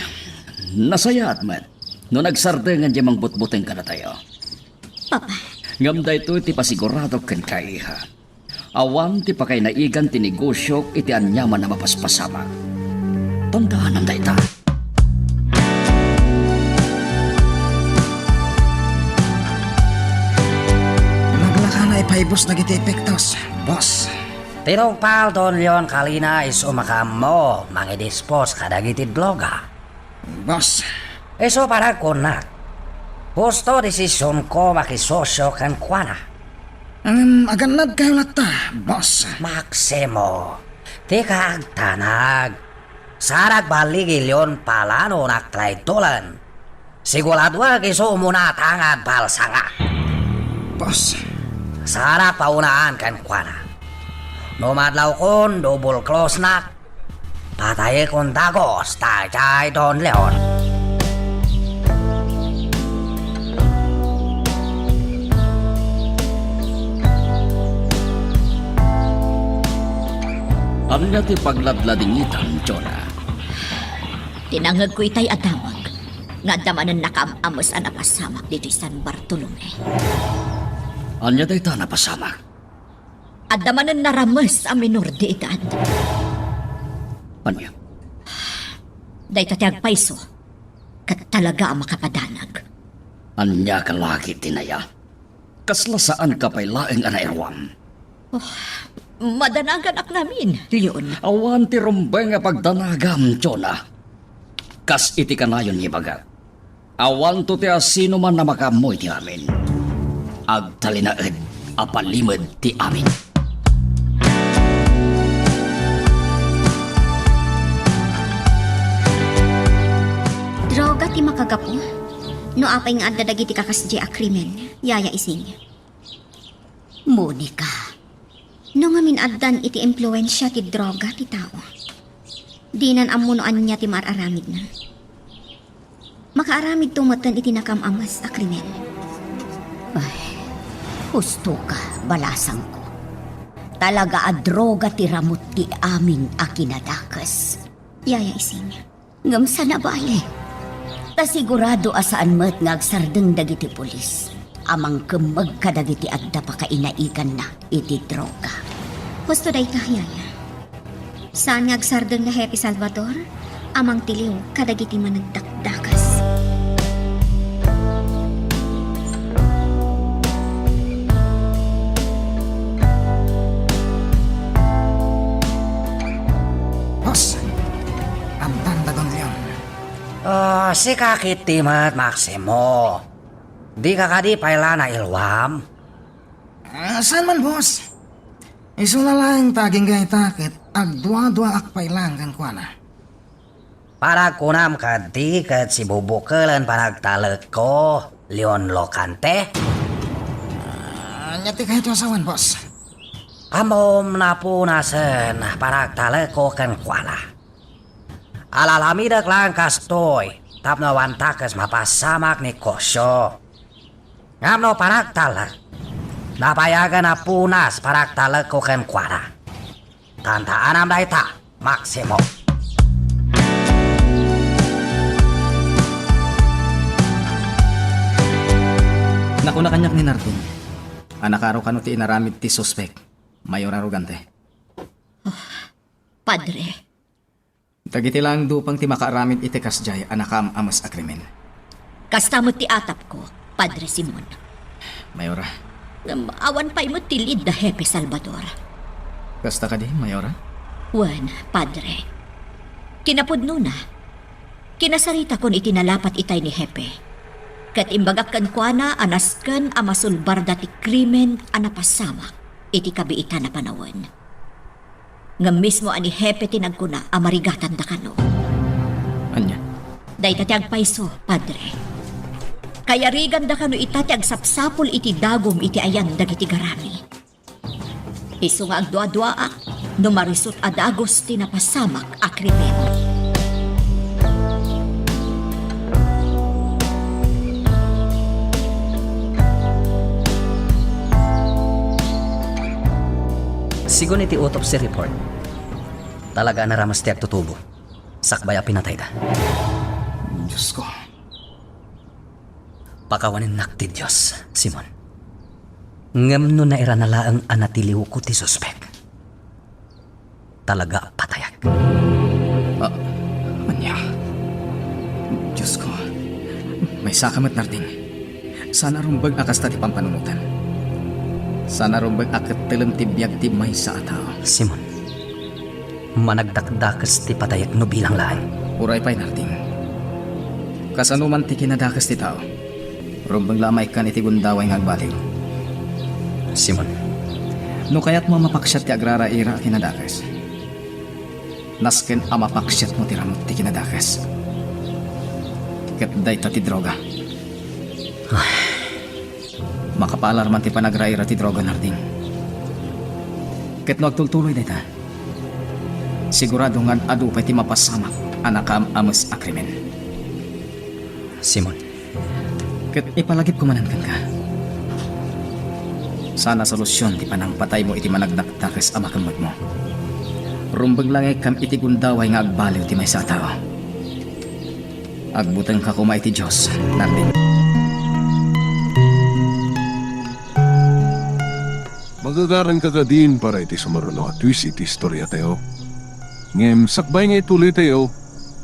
nasayaat met no nagsardengen diay mangbutbuteng kadatayo. Papa. Ngem daytoy ti pasiguradok kenka, iha. Awan ti pakainaigan ti negosiok iti aniaman a mapaspasamak. Tandaanam dayta. Naglakana ipaibus dagiti epektos, boss. Tinungpal Don Leon Kalina isu makaammo mangidispos kadagiti droga. Boss. Isu panagkunak, husto desisionko makisosio kenkuana. Ngem agannadkayo latta, boss. Maximo, dika agtanag. Saan a nagballigi Leon Palano nga traidoren. Siguradoek isu umuna ta nga agbalsanga. Boss. Saan a napaunaan kenkuana. No madlawkon, double cross-nak. Patayekon dagus, daydiay Don Leon. Ania ti pagladladingitam, Jonah? Tinangngegko itay a damag nga adda manen nakaam-ames a napasamak ditoy San Bartolome. Ania dayta a napasamak? Adda manen narames a minor de edad. Ania? Dayta ti agpayso, ket talaga a makapadanag. Ania ka lagi ti naya? Kasla saanka pay laeng a nairuam? Oh, madanaganak ngamin, Leon. Awan ti rumbeng a pagdanagam, Jonah. Kas iti kanayon nga ibagak, awanto ti asinoman a makaammo iti amin. Agtalinaed a palimed ti amin. Droga ti makagapu? No apay nga adda dagiti kakasdiay a krimen, Yaya Ising? Monica. No ngamin addan iti impluensia ti droga ti tao, dinan ammo no ania ti maar-aramidna. Makaaramidto metten iti nakaam-ames a krimen. Ay, husto ka, balasangko. Talaga a droga ti ramut ti amin a kinadakes. Yaya Ising. Ngem saan a bale. Ta sigurado a saan met nga agsardeng dagiti pulis a mangkemmeg kadagiti adda pakainaiganna iti droga. Husto dayta, Yaya. Saan nga agsardeng ni Hepe Salvador a mangtiliw kadagiti managdakdakas. Boss, amdan da Don Leon. Ah, sika ketdi met, Maximo. Dika kadi pay la nairuam? Ah, saan man, boss? Isuna laeng ta agingga ita ket agduaduaak pay laeng kenkuana. Panagkunam kadi ket sibubukelen panagtalekko, Leon Locante? Ah, ania ti kayatyo a sawen, boss? Ammom, napunasen panagtalekko kenkuana. Alalamidek laeng kastoy tapno awan dakes mapasamak ni Kosyo. Ngem no panagtalek, napayagen a punas panagtalekko kenkuana. Tantaanam dayta, Maximo. Nakuna kaniak ni Narding a nakaro kano ti inaramid ti suspek, Mayor Arrogante. Padre. Dagiti laeng dupeng ti makaaramid iti kasdiay a nakaam-ames a krimen. Kasta met ti atapko, Padre Simon. Mayora. Ngem awan pay met ti lead da Hepe Salvador. Kasta kadi, Mayora? Wen, Padre. Kinapudnona, kinasaritakon iti nalapat itay ni Hepe. Ket imbagak kenkuana a nasken a masulbarda ti krimen a napasamak iti kabiitan a panawen. Ngem mismo a ni Hepe ti nagkuna a marigatanda kano. Ania? Dayta ti agpayso, Padre. Kayariganda kano ita ti agsapsapul iti dagum iti ayan dagiti garami. Isu nga agduaduaak no marisut a dagus ti napasamak a krimen. Sigun iti autopsy report, talaga a narames ti agtutubo. Sakbay a pinatayda. Diosko. Pakawanennak ti Dios, Simon. Ngem no nairana laeng a natiliwko ti suspek, talaga a patayak. Ah, ania? Diosko, maysaka met, Narding. Saan a rumbeng a kasta ti pampanunotem. Saan a rumbeng a kettelem ti biag ti maysa a tao. Simon, managdakdakes ti patayek no bilang laeng. Uray pay, Narding. Kasano man ti kinadakes ti tao? Rumbeng la a maikkan iti gundaway nga agbaliw. Simon. No kayatmo a mapaksiat ti agraraira a kinadakes, nasken a mapaksiatmo ti ramut ti kinadakes. Ket dayta ti droga. Ay. Makapalar man ti panagraira ti droga, Narding. Ket no agtultuloy dayta, sigurado nga ad-adu pay ti mapasamak a nakaam-ames a krimen. Simon. Ket ipalagipko manen kenka. Saan a solusion ti panangpataymo iti managdakdakes a makemmegmo. Rumbeng la nga ikkam iti gundaway nga agbaliw ti maysa a tao. Agbutengka koma iti Dios, Narding. Magagaranka kadin para iti sumaruno a twist iti istoriatayo. Ngem sakbay nga ituloytayo,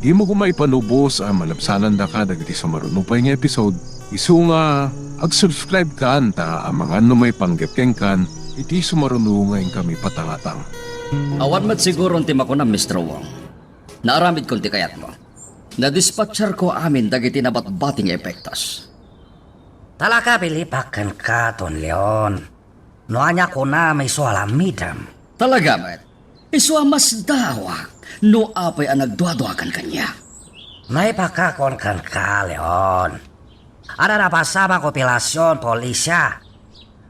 dimo koma ipanubos a malabsanandaka dagiti sumaruno pay nga episode, isu nga ag-subscribe kan ta amangan no maipanggep kenkan iti sumaruno nga inkami patangatang. Awan met siguron ti makunam, Mister Wong. Naaramidkon ti kayatmo. Nadispatcherko amin dagiti nabatbati nga epektos. Talaga, bilibak kenka, Don Leon. No ania kunam, isu a lamidem. Talaga met, isu a masdaawak no apay a nagduaduakan kaniak. Naipakakon kenka, Leon. Adda napasamak operasyon polisia.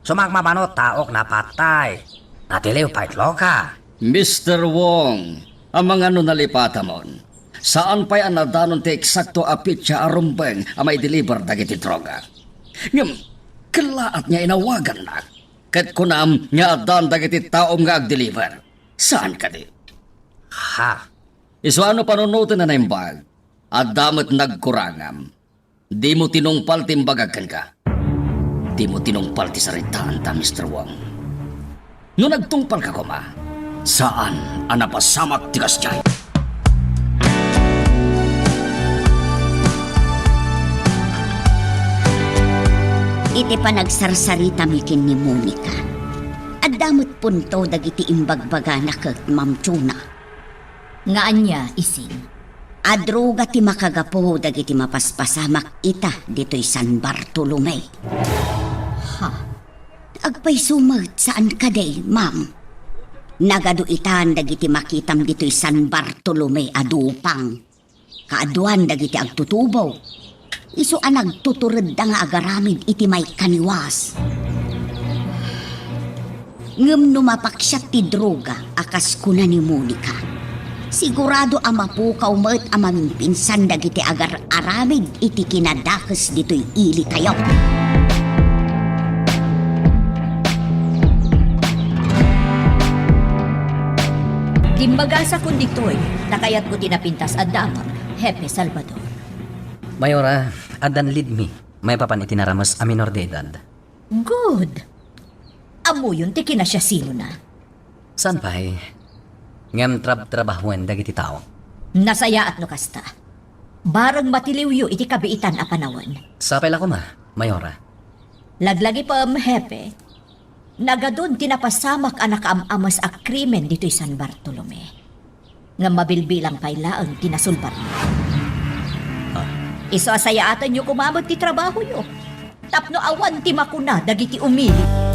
Sumagmamano taok napatay. Natiliw pay droga. Mister Wong, amangan no nalipatamon. Saan pay a nadanon ti eksakto a petsa a rumbeng a maideliver dagiti droga. Ngem, kellaat nga inawagannak. Ket kunam nga addan dagiti taom nga agdeliver. Saan kadi? Ha? Isu a no panunoten a naimbag, adda met nagkurangam. Dimo tinungpal ti imbagak kenka. Dimo tinungpal ti saritaanta, Mister Wong. No nagtungpalka koma, saan a napasamak ti kasdiay. Iti panagsarsaritami ken ni Monica, adda met punto dagiti imbagbagana ket Ma'am Chona. Nga ania, isin? A droga ti makagapu dagiti mapaspasamak ita ditoy San Bartolome. Ha? Agpayso met, saan kadi, ma'am? Nagadu itan dagiti makitam ditoy San Bartolome a dupang. Kaaduan dagiti agtutubo. Isu a nagtuturedda nga agaramid iti maikaniwas. Ngem no mapaksiat ti droga a kas kuna ni Monica, sigurado a mapukaw met a mamimpinsan dagiti agar-aramid iti kinadakes ditoy ilitayo. Dimmagasakon ditoy, ta kayatko ti napintas a damag, Hepe Salvador. Mayora, addan lead mi maipapan iti narames a minor de edad. Good. Ammoyon ti kinasiasinona. Saan pay? Ngem trab-trabahoen dagiti tao. Nasayaat no kasta. Bareng matiliwyo iti kabiitan a panawen. Sapay la koma, Mayora. Laglagipem, Hepe. Nagadun ti napasamak a nakaam-ames a krimen ditoy San Bartolome. Ngem mabilbilang pay laeng ti nasulbatna. Ah. Isu a sayaatenyo koma met ti trabahoyo. Tapno awan ti makuna dagiti umili.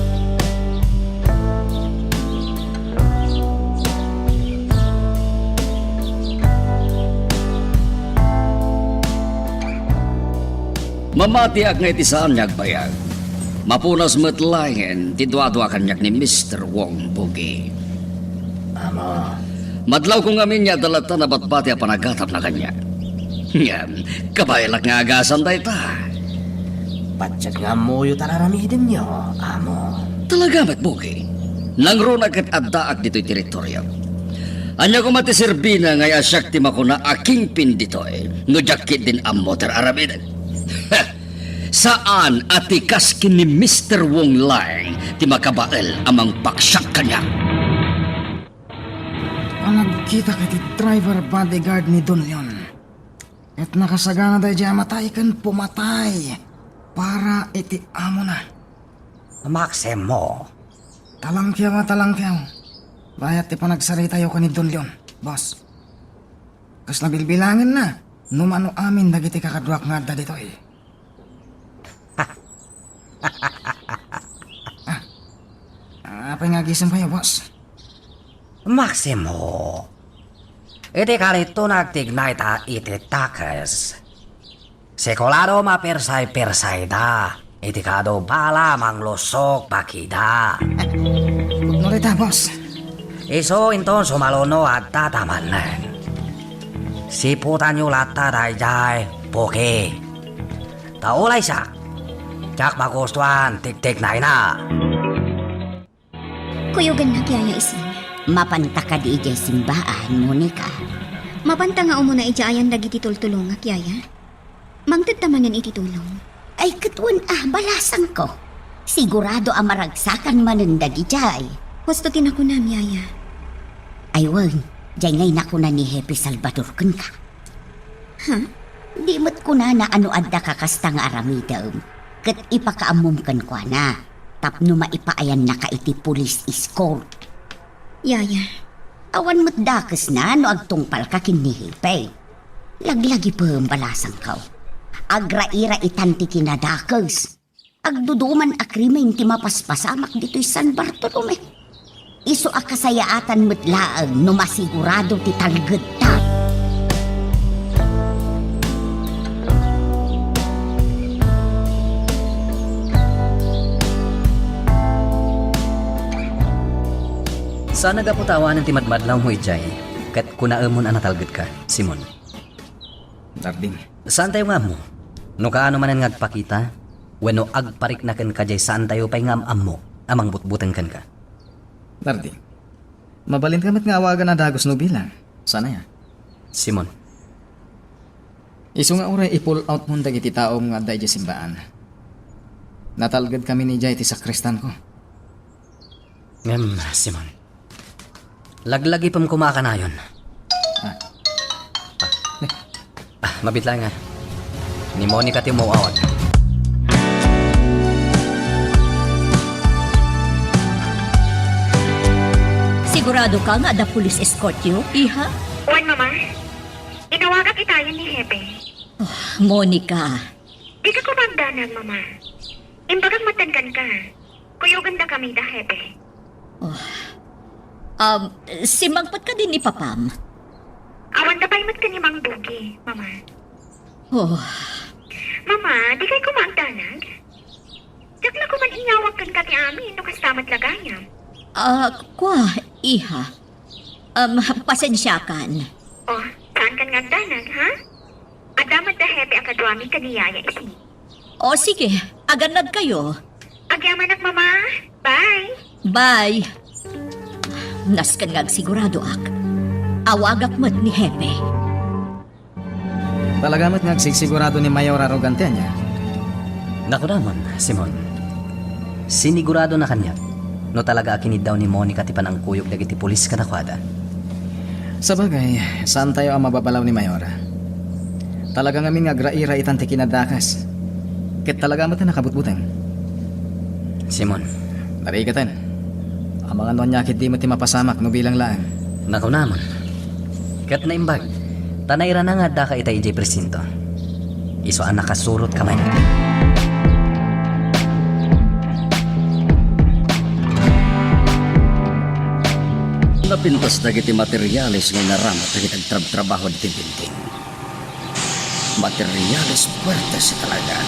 Mamatiak nga iti saan nga agbayag. Mapunas met laengen ti duadua kaniak ni Mister Wong, Bugi. Amo. Madlawko ngamin nga adda latta nabatbati a panagatapna kaniak. Ngem, kabaelak nga agasam dayta. Patiek nga ammoyo ti ar-aramidenyo, amo. Talaga met, Bugi. Nangruna ket addaak ditoy teritorio. Ania koma ti serbina nga siak ti makuna a kingpin ditoy, no diak ketdin ammo ti ar-aramiden? Saan a ti kas ken ni Mister Wong Lang ti makabael a mangpaksiak kaniak. Panagkitak iti driver bodyguard ni Don Leon. Ket nakasaganada idiay a matay ken pumatay para iti amona. Maximo. Talangkew a talangkew. Bayat ti panagsaritayo ken ni Don Leon, boss. Kas nabilbilangenna, no mano amin dagiti kakaduak nga adda ditoy. Ah, apay nga agisemkayo, boss? Maximo, iti karito nagtignay ta iti takes. Sekulado mapersay-persayda iti kadu bala manglusok bakida. Pudno rita, boss. Isu inton sumaluno adda ta manen. Siputanyo latta daydiay puki. Ta ulaysa, diak magustuan tiktiknayna. Kuyogannak, Yaya Ising. Mapanta kadi idiay simbaan, Monica? Mapanta nga umuna idiay ayan dagiti tultulongak, Yaya. Mangtedta manen iti tulong. Ay, ket wen a, balasangko. Sigurado a maragsakan manen dagidiay. Husto ti nakunam, Yaya. Ay, wen, diay ngay nakuna ni Hepe Salvador kenka. Ha? Di met kunana a no adda ka kasta nga aramidem, ket ipakaammom kenkuana tapno maipaayannaka iti police escort. Yaya. Awan met dakesna no agtungpalka ken ni Hepe. Laglagipem, balasangko. Agraira itan ti kinadakes. Agduduman a krimen ti mapaspasamak ditoy San Bartolome. Isu a kasayaatan met laeng no masigurado ti talgedta. Saan a gapu ta awanen ti madmadlawmo idiay, ket kunaemon a natalgedka, Simon. Darling. Saantayo nga ammo no kaano manen nga agpakita wenno agparikna kenka diay saantayo pay nga am-ammo a mangbutbuteng kenka. Darling, mabalinka met nga awagan a dagus no bilang. Saan aya? Simon. Isu nga uray i-pull out mon dagiti taom nga adda idiay simbaan. Natalgedkamin idiay ti sakristanko. Ngem, Simon, laglagipem koma a kanayon. Ah. Ah, ne. Ah, mabiit laeng, ah. Ni Monica ti umaw-awag. Sigurado ka nga adda police escort yo, iha? Wen, Mama. Inawagak itayen ni Hepe. Oh, Monica. Dika koma agdanag, Mama. Imbagak met kenka. Kuyogenda kami da Hepe. Oh. Um, simmangpet kadi ni Papam? Awan da pay met ken ni Mang Bugi, Mama. Oh. Mama, di kay koma agdanag? Diak la koman inyawag kenka ti amin no kasta met la gayam. Ah, kua, iha. Um, pasensiakan. Oh, saankan nga agdanag, ha? Adda met da hepe a kaduami ken ni Yaya Isi. O sige, agannadkayo. Agyamanak, Mama. Bye. Bye. Nasken nga agsiguradoak. Awagak met ni Hepe. Talaga met nga agsigsigurado ni Mayor a arogante ania? Nakunamon, Simon. Siniguradona kaniak no talaga a kiniddaw ni Monica ti panangkuyog dagiti pulis kadakuada. Sabagay, saantayo a mababalaw ni Mayor. Talaga ngamin nga agraira itan ti kinadakes. Ket talaga met a nakabutbuteng. Simon. Narigaten. Amangan no ania ketdi met ti mapasamak no bilang laeng. Nakunamon. Ket naimbag, ta nairana nga addaka ita idiay presinto. Isu a nakasurotka met. Napintas dagiti materiales nga inaramat dagiti agtrabtrabaho ditoy building. Materiales fuertes talaga.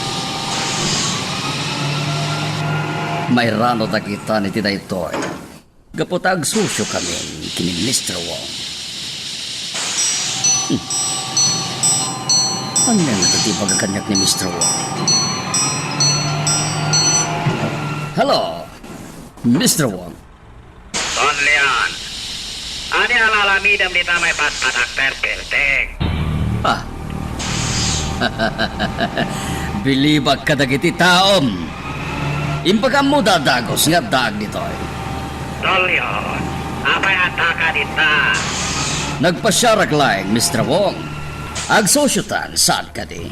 Mairano dagita iti daytoy. Gapu ta agsosio kami ken ni Mister Wong. Hmm. Ania nga ti ibaga kaniak ni Mister Wong? Hello, Mister Wong. Don Leon, ania a aramidem dita maipatpatakder building? Ah. Bilibak kadagiti taom. Imbagam da a dagus nga addaak ditoy. Don Leon, apay addaka dita? Nagpasiarak laeng, Mister Wong. Agsosiotan, saan kadi?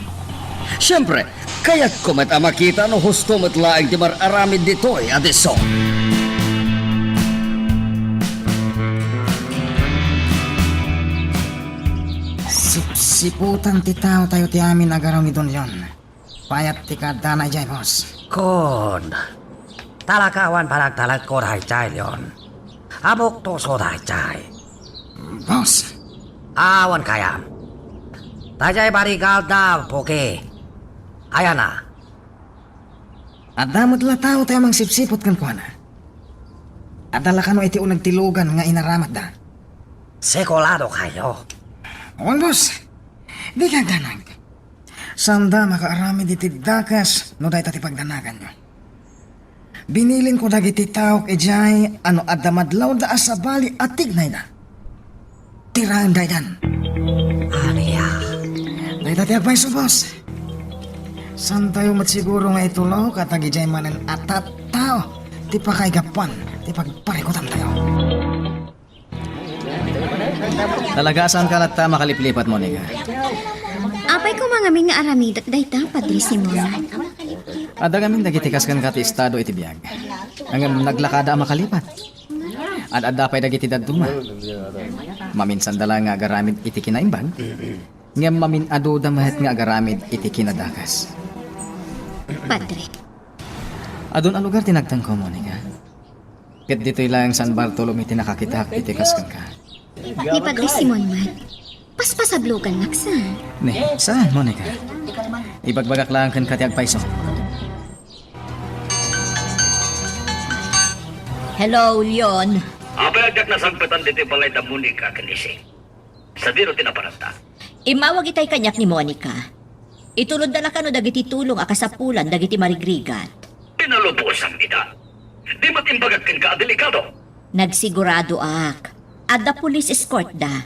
Siempre, kayatko met a makita no husto met laeng ti mar-aramid ditoy a disso. Sipsiputan ti taotayo ti amin a garaw ni Don Leon. Payat ti kaaddana idiay, boss. Kun, talaga awan panagtalekko daydiay, Leon. Abuktoso daydiay. Boss. Awan kayam. Daydiay barigada, Puki. Ayanna. Adda met la taotayo a mangsipsiput kenkuana. Adda la kano iti uneg ti lugan nga inaramatda. Siguradokayo? Wen, boss. Dika agdanag. Saanda makaaramid iti dakes no dayta ti pagdanaganyo. Binilinko dagiti taok idiay a no adda madlawda a sabali a tignayda, tiraenda idan. Ania? Dayta ti agpayso, boss. Saantayo met siguro nga itulo kadagiti manen a tattao ti pakaigapuan ti pagparikutantayo. Talaga, saanka latta a makaliplipat, Monica? Apay koma ngamin nga aramidek dayta, Padre Simon? Adda ngamin dagiti kas kenka ti estado iti biag. Ngem naglakada a makalipat. Ad-adda pay dagiti dadduma. Maminsanda la nga agaramid iti kinaimbag, ngem mamin-aduda met nga agaramid iti kinadakes. Padre. Adun a lugar ti nagtengko, Monica. Ket ditoy laeng San Bartolome ti nakakitak iti kas kenka. Ni Padre Simon met, paspasablogannak sa. Ne, saan, Monica? Ibagbagak laeng kenka ti agpayso. Hello, Leon. Apay a diak nasangpetan ditoy balay da Monica ken Ising? Sadino ti naparanta? Immawag itay kaniak ni Monica. Itulodda la kano dagiti tulong a kasapulan dagiti marigrigat. Pinalubosan ida. Di met imbagak kenka a delikado. Nagsiguradok. Adda police escort da.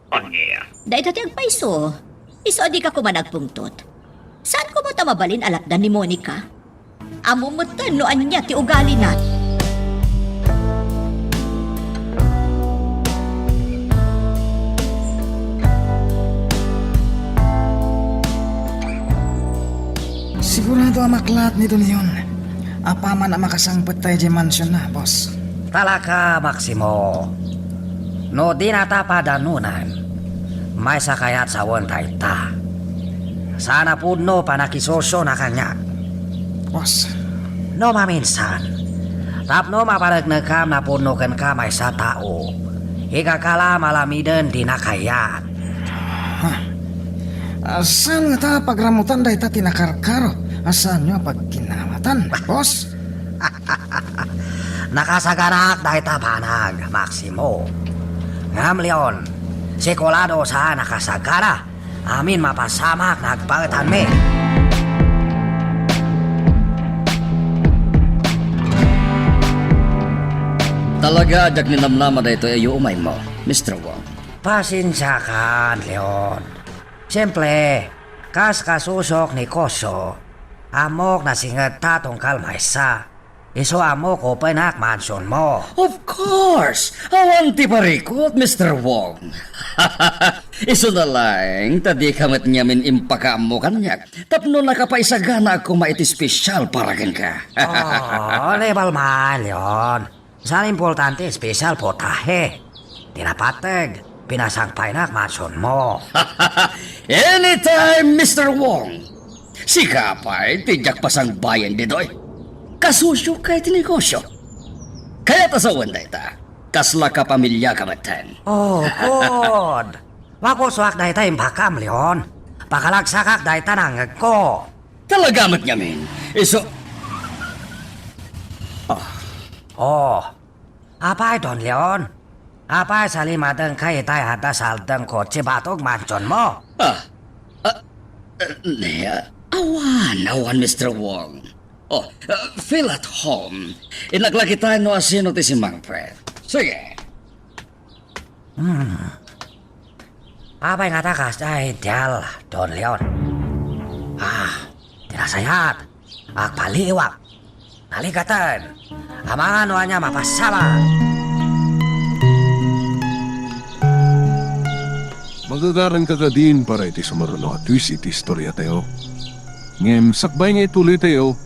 Ania? Dayta ti agpayso. Isu a dika koma agpungtot. Saan koma ta mabalin a latdan ni Monica? Ammom metten no ania ti ugalina. Sigurado a maklat ni Don Leon. Apaman a makasangpet tayo di mansionna, boss. Talaga, Maximo. No di nata padanunan, maysa kayat sawen dayta. Saan a pudno pannakisosiona kaniak. Boss. No maminsan, Tapno mapaneknekkam napudno kenka maysa a tao, ikakkalam alamiden ti nakayat. Ha? Saan ngata pagramutan dayta ti nakarkaro a saanyo a pagkinamatan, boss? Nakasaganak dayta banag, Maximo. Ngem, Leon, sigurado sa nakasagana. Amin mapasamak nga agpaetanmi. Talaga, diak ninamnama daytoy a yuumaymo, Mister Wong. Pasensiakan, Leon. Simple, kas kasusok ni Kosyo, ammok nasingedta tunggal maysa. Isu ammok upenak mansionmo. Of course! Awan ti parikut, Mister Wong. Isuna laeng ta dika met ngamin impakaammo kaniak tapno nakapaisaganaak koma iti special para kenka. Oh, level man, Leon. Saan importante special putahe. Ti napateg, pinasangpaynak mansionmo. Anytime, Mister Wong. Sika pay ti diak pasangbayen ditoy. Kasusyo kay ti negosyo. Kayat a sawen dayta. Kasla kapamiliaka metten. Oh, God. Mapusuak dayta imbagam, Leon. Pakalagsakak dayta nangngegko. Talaga met ngamin. Isu... Ah. Oh. Apay, Don Leon? Apay, salimadengka itay adda saldeng kotse batok mansionmo? Ah. Ah, eh, ne, awan, awan, Mister Wong. Oh, ah, feel at home. Innak la kita no asino ti simmangpet. Sige. Hmm. Apay ngata kasdiay dial, Don Leon? Ah, ti nasayaat. Agpaliwak. Nalikaten. Amangan no ania mapasamak. Magagaranka kadin para iti sumaruno a twist iti istoriatayo. Ngem sakbay nga ituloytayo,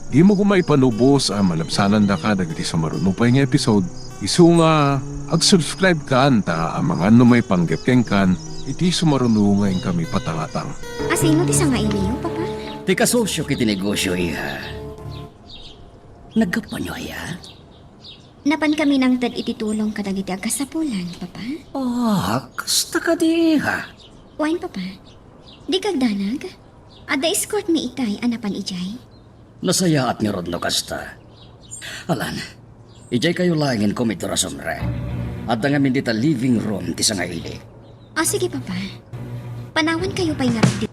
dimo koma ipanubos a malabsanandaka dagiti sumaruno pay nga episode. Isu nga, ag-subscribe kan ta amangan no maipanggep kenkan iti sumaruno nga inkami patangatang. Asino ti sangailiyo, Papa? Ti kasosyo iti negosyo, iha. Naggapuanyo aya? Napan kami nangted iti tulong kadagiti agkasapulan, Papa. Ah, kasta kadi, iha? Wen, Papa. Dika agdanag. Adda escortmi itay a napan idiay. Nasayaat ngarud no kasta. Alan, idiay kayo laengen komedo a sumrek. Adda ngamin dita living room ti sangaili. O, sige, Papa. Panawan kayo pay ngarud di...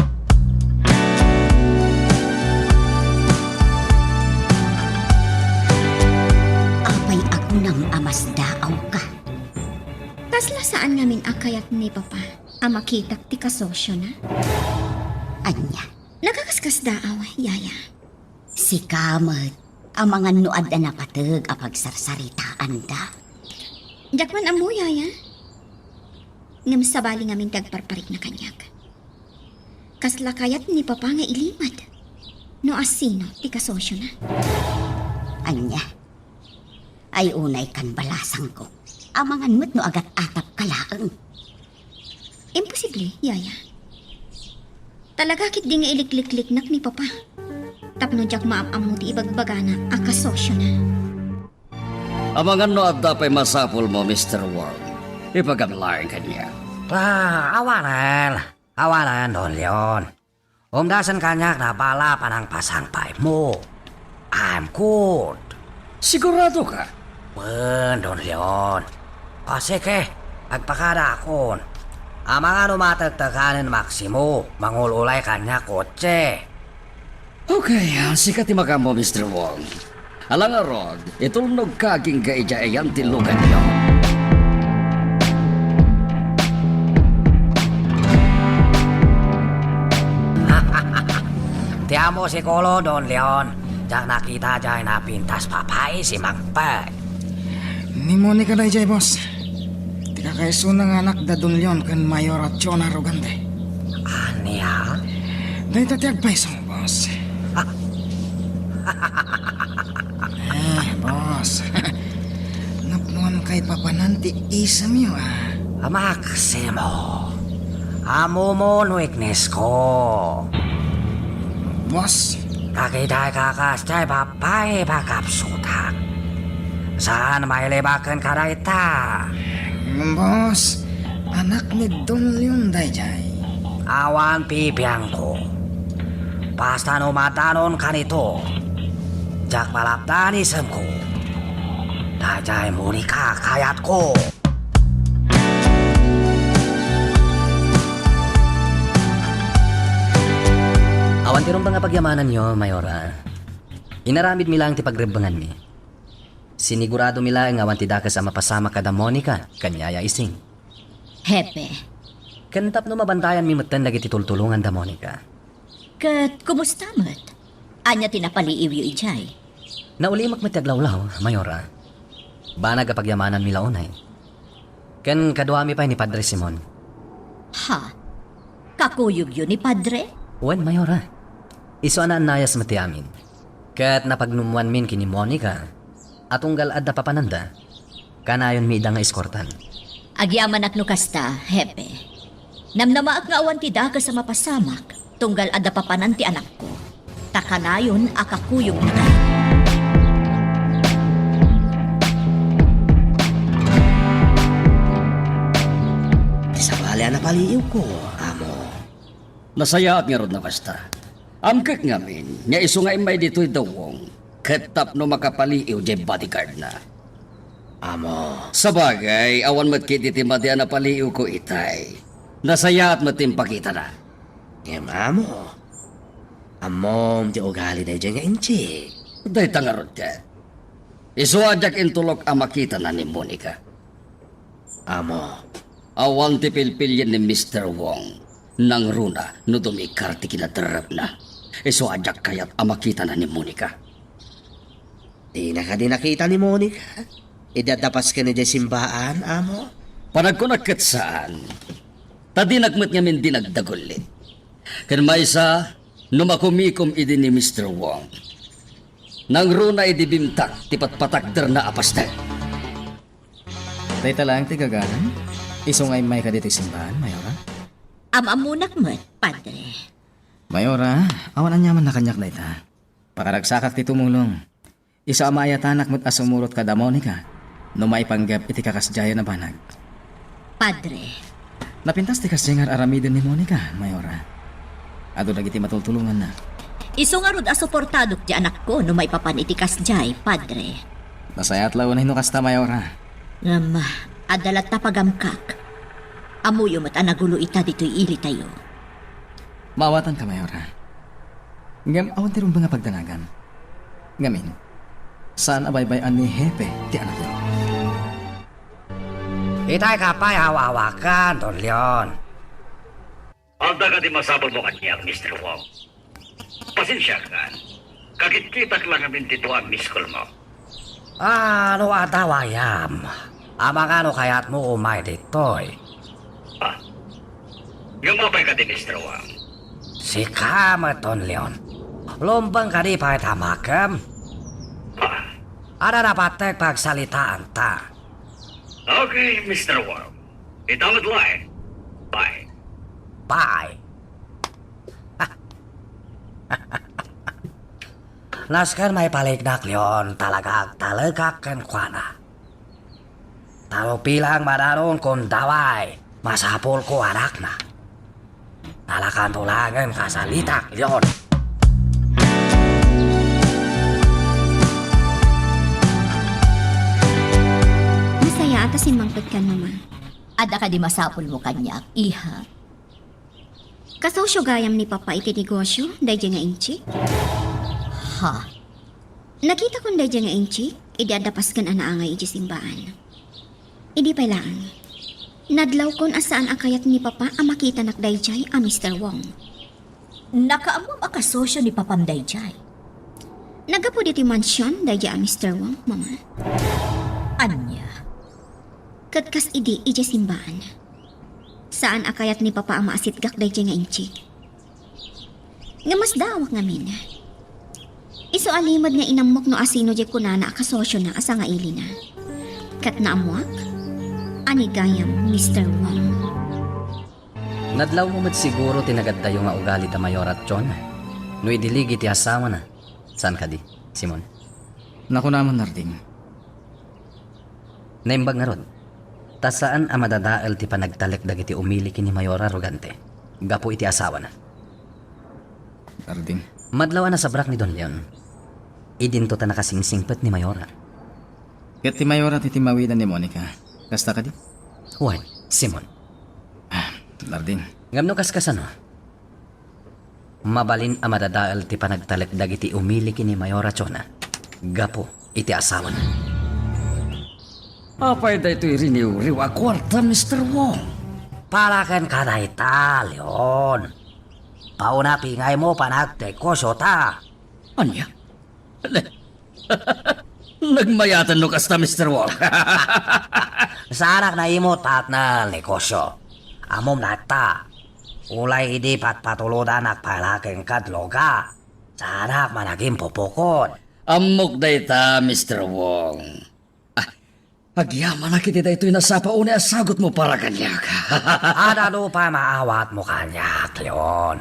Apay agunam a masdaawka? Kasla saan ngamin a kayat ni Papa a makitak ti kasosyona? Ania? Nakakaskasdaaw, Yaya. Sika met, amangan no adda napateg a pagsarsaritaanda. Diak man ammo, Yaya. Ngem sabali ngamin ti agparparikna kaniak. Kasla kayat ni Papa nga ilimad no asino ti kasosyona. Ania? Ay, unay kan balasangko. Amangan met no agat-atapka laeng. Imposible, Yaya. Talaga ketdi nga iliklikliknak ni Papa tapno diak maam-ammo ti ibagbagana a kasosyona. Amangan no adda pay masapulmo, Mister Wong, ipagam laeng kaniak. Ah, awanen. Awanen, Don Leon. Umdasen kaniak no bala panangpasangpaymo. I'm good. Sigurado ka? Wen, Don Leon. O, sige, agpakadaakon. Amangan no matektekan ni Maximo, mangul-ulay kaniak kotse. Okay, ah, sika ti makammo, Mister Wong. Ala ngarud, itulnogka agingga idiay ayan ti luganyo. Ti ammo sikulo, Don Leon. Diak nakita diay napintas papaisi mangpet. Ni Monica daydiay, boss. Ti kakaisuna nga anak da Don Leon ken Mayor Chona Rogante. Ania? Dayta ti agpayso, boss. Ah. Eh, boss. Napnuan kay papanan ti isemyo, ah. Ah, Maximo. Ammo mo no iknes ko. Boss. Kakiday kakas tay babae pakapsutak. Saan mailibak kenka dayta? Boss, anak ni Don Leon daydiay. Awan pipiangko. Basta no madanonka ditoy, diak malapdan isemko. Daydiay Monica kayatko. Awan ti rumbeng a pagyamananyo, Mayora. Inaramidmi laeng ti pagrebbenganmi. Siniguradomi laeng nga awan ti dakes a mapasamak kada Monica ken Yaya Ising. Hepe. Ken tapno mabantayanmi metten dagiti tultulongan da Monica. Ket kumusta met? Ania ti napaliiwyo idiay? Naulimek met ti aglawlaw, Mayora. Banag a pagyamananmi la unay. Ken kaduami pay ni Padre Simon. Ha? Kakuyogyo ni Padre? Wen, Mayora. Isu a naannayas met ti amin. Ket napagnummuanmin ken ni Monica a tunggal adda papananda, kanayonmi ida nga eskortan. Agyamanak no kasta, Hepe. Namnamaek nga awan ti dakes a mapasamak tunggal adda papanan ti anakko. Ta kanayon a kakuyogna. Di sabali a napaliiwko, amo. Nasayaat ngarud no kasta. Amkek ngamin nga isu nga immay ditoy da Wong ket tapno makapaliiw diay bodyguardna. Amo. Sabagay, awan met ketdi ti madi a napaliiwko itay. Nasayaat met ti impakitana. Ngem amo, ammom ti ugali daydiay nga inchik. Dayta ngarud ket. Isu a diak intulok a makitana ni Monica. Amo. Awan ti pilpilien ni Mister Wong. Nangruna no dumikar ti kinaderrepna. Isu a diak kayat a makitana ni Monica. Dina kadi nakita ni Monica idi adda Pasken idiay simbaan, amo? Panagkunak ket saan. Ta dinak met ngamin dinagdagullit. Ken maysa, no makumikom idi ni Mister Wong. Nangruna idi bimtak ti patpatakderna a pastek. Dayta laeng ti gaganan? Isu nga immayka ditoy simbaan, Mayora? Am-ammonak met, Padre. Mayora, awan aniamanna kaniak dayta. Pakaragsakak ti tumulong. Isu a maayatanak met a sumurot kada Monica no maipanggep iti kakasdiayan a banag. Padre. Napintas ti kasdiay nga ar-aramiden ni Monica, Mayora. Adu dagiti matultulonganna. Isu ngarud a suportadok ti anakko no maipapan iti kasdiay, Padre. Nasayaat la unay no kasta, Mayora. Ngem, adda latta pagamkak. Ammoyo met a nagulo ita ditoy ilitayo. Maawatanka, Mayora. Ngem awan ti rumbeng a pagdanagan. Ngamin, saan a baybay-an ni Hepe ti anakyo. Itay ka pay aw-awakan, Don Leon. Adda kadi masapulmo kaniak, Mister Wong? Pasensiakan. Kakitkitak la ngamin ti dua a miss call mo. Ah, no adda gayam, amangan no kayatmo umay ditoy. Ah. Ngem apay kadi, Mister Wong? Sika met, Don Leon. Rumbeng kadi pay ta makem? Ah. Adda napateg pagsalitaan ta. Okay, Mister Wong. Ita met laeng. Bye. Bye. Nasken maipalignak, Leon, talaga agtalekak kenkuana. Ta no bilang madanon kun daway, masapulko a anakna. Talakanto laengen kasalitak, Leon. Nasayaat a simmangpetkan, Mama. Adda kadi masapulmo kaniak, iha? Kasosio gayam ni Papa iti negosio, daydiay nga inchik? Ha? Nakitakon daydiay nga inchik, idi adda pasken a naangay idiay simbaan. Idi pay laeng, nadlawkon a saan a kayat ni Papa a makitanak daydiay a Mister Wong. Nakaammom a kasosio ni Papam daydiay? Naggapu ditoy mansion daydiay a Mister Wong, Mama. Ania? Ket kas idi idiay simbaan. Saan a kayat ni Papa a maasitgak daydiay nga inchik. Nga masdaawak ngamin. Isu a limed nga inammok no asino diay kunana a kasosiona a sangailina. Ket naammoak a ni gayam Mister Wong. Nadlawmo met siguro ti nagaddayo nga ugali da Mayora Chon no idi ligi ti asawana. Saan kadi, Simon? Nakunam, Narding. Naimbag ngarud, ta saan a madadael ti panagtalek dagiti umili ken ni Mayora Arrogante gapu iti asawana. Arding. Madlaw a nasabrak ni Don Leon, idinto ta nakasingsingpet ni Mayora. Ket ti Mayora ti timmawidan ni Monica. Kasta kadi? Wen, Simon. Ah, Arding. Ngem no kaskasano, mabalin a madadael ti panagtalek dagiti umili ken ni Mayora Chona gapu iti asawana. Apay daytoy riniwriw a kuarta, Mister Wong? Para kenka dayta, Leon. Pauna pingaymo panagnegosyota. Ania? Nagmayaten no kasta, Mister Wong. Saanak naimut, partner, negosyo. Ammom dayta. Ulay idi patpatulodanak pay la kenka, Leon. Saanak man agimpupukot. Ammok dayta, Mister Wong. Ah, agyamanak iti daytoy nasapa unay a sagutmo para kaniak. Adda pay maawatmo kaniak, Leon.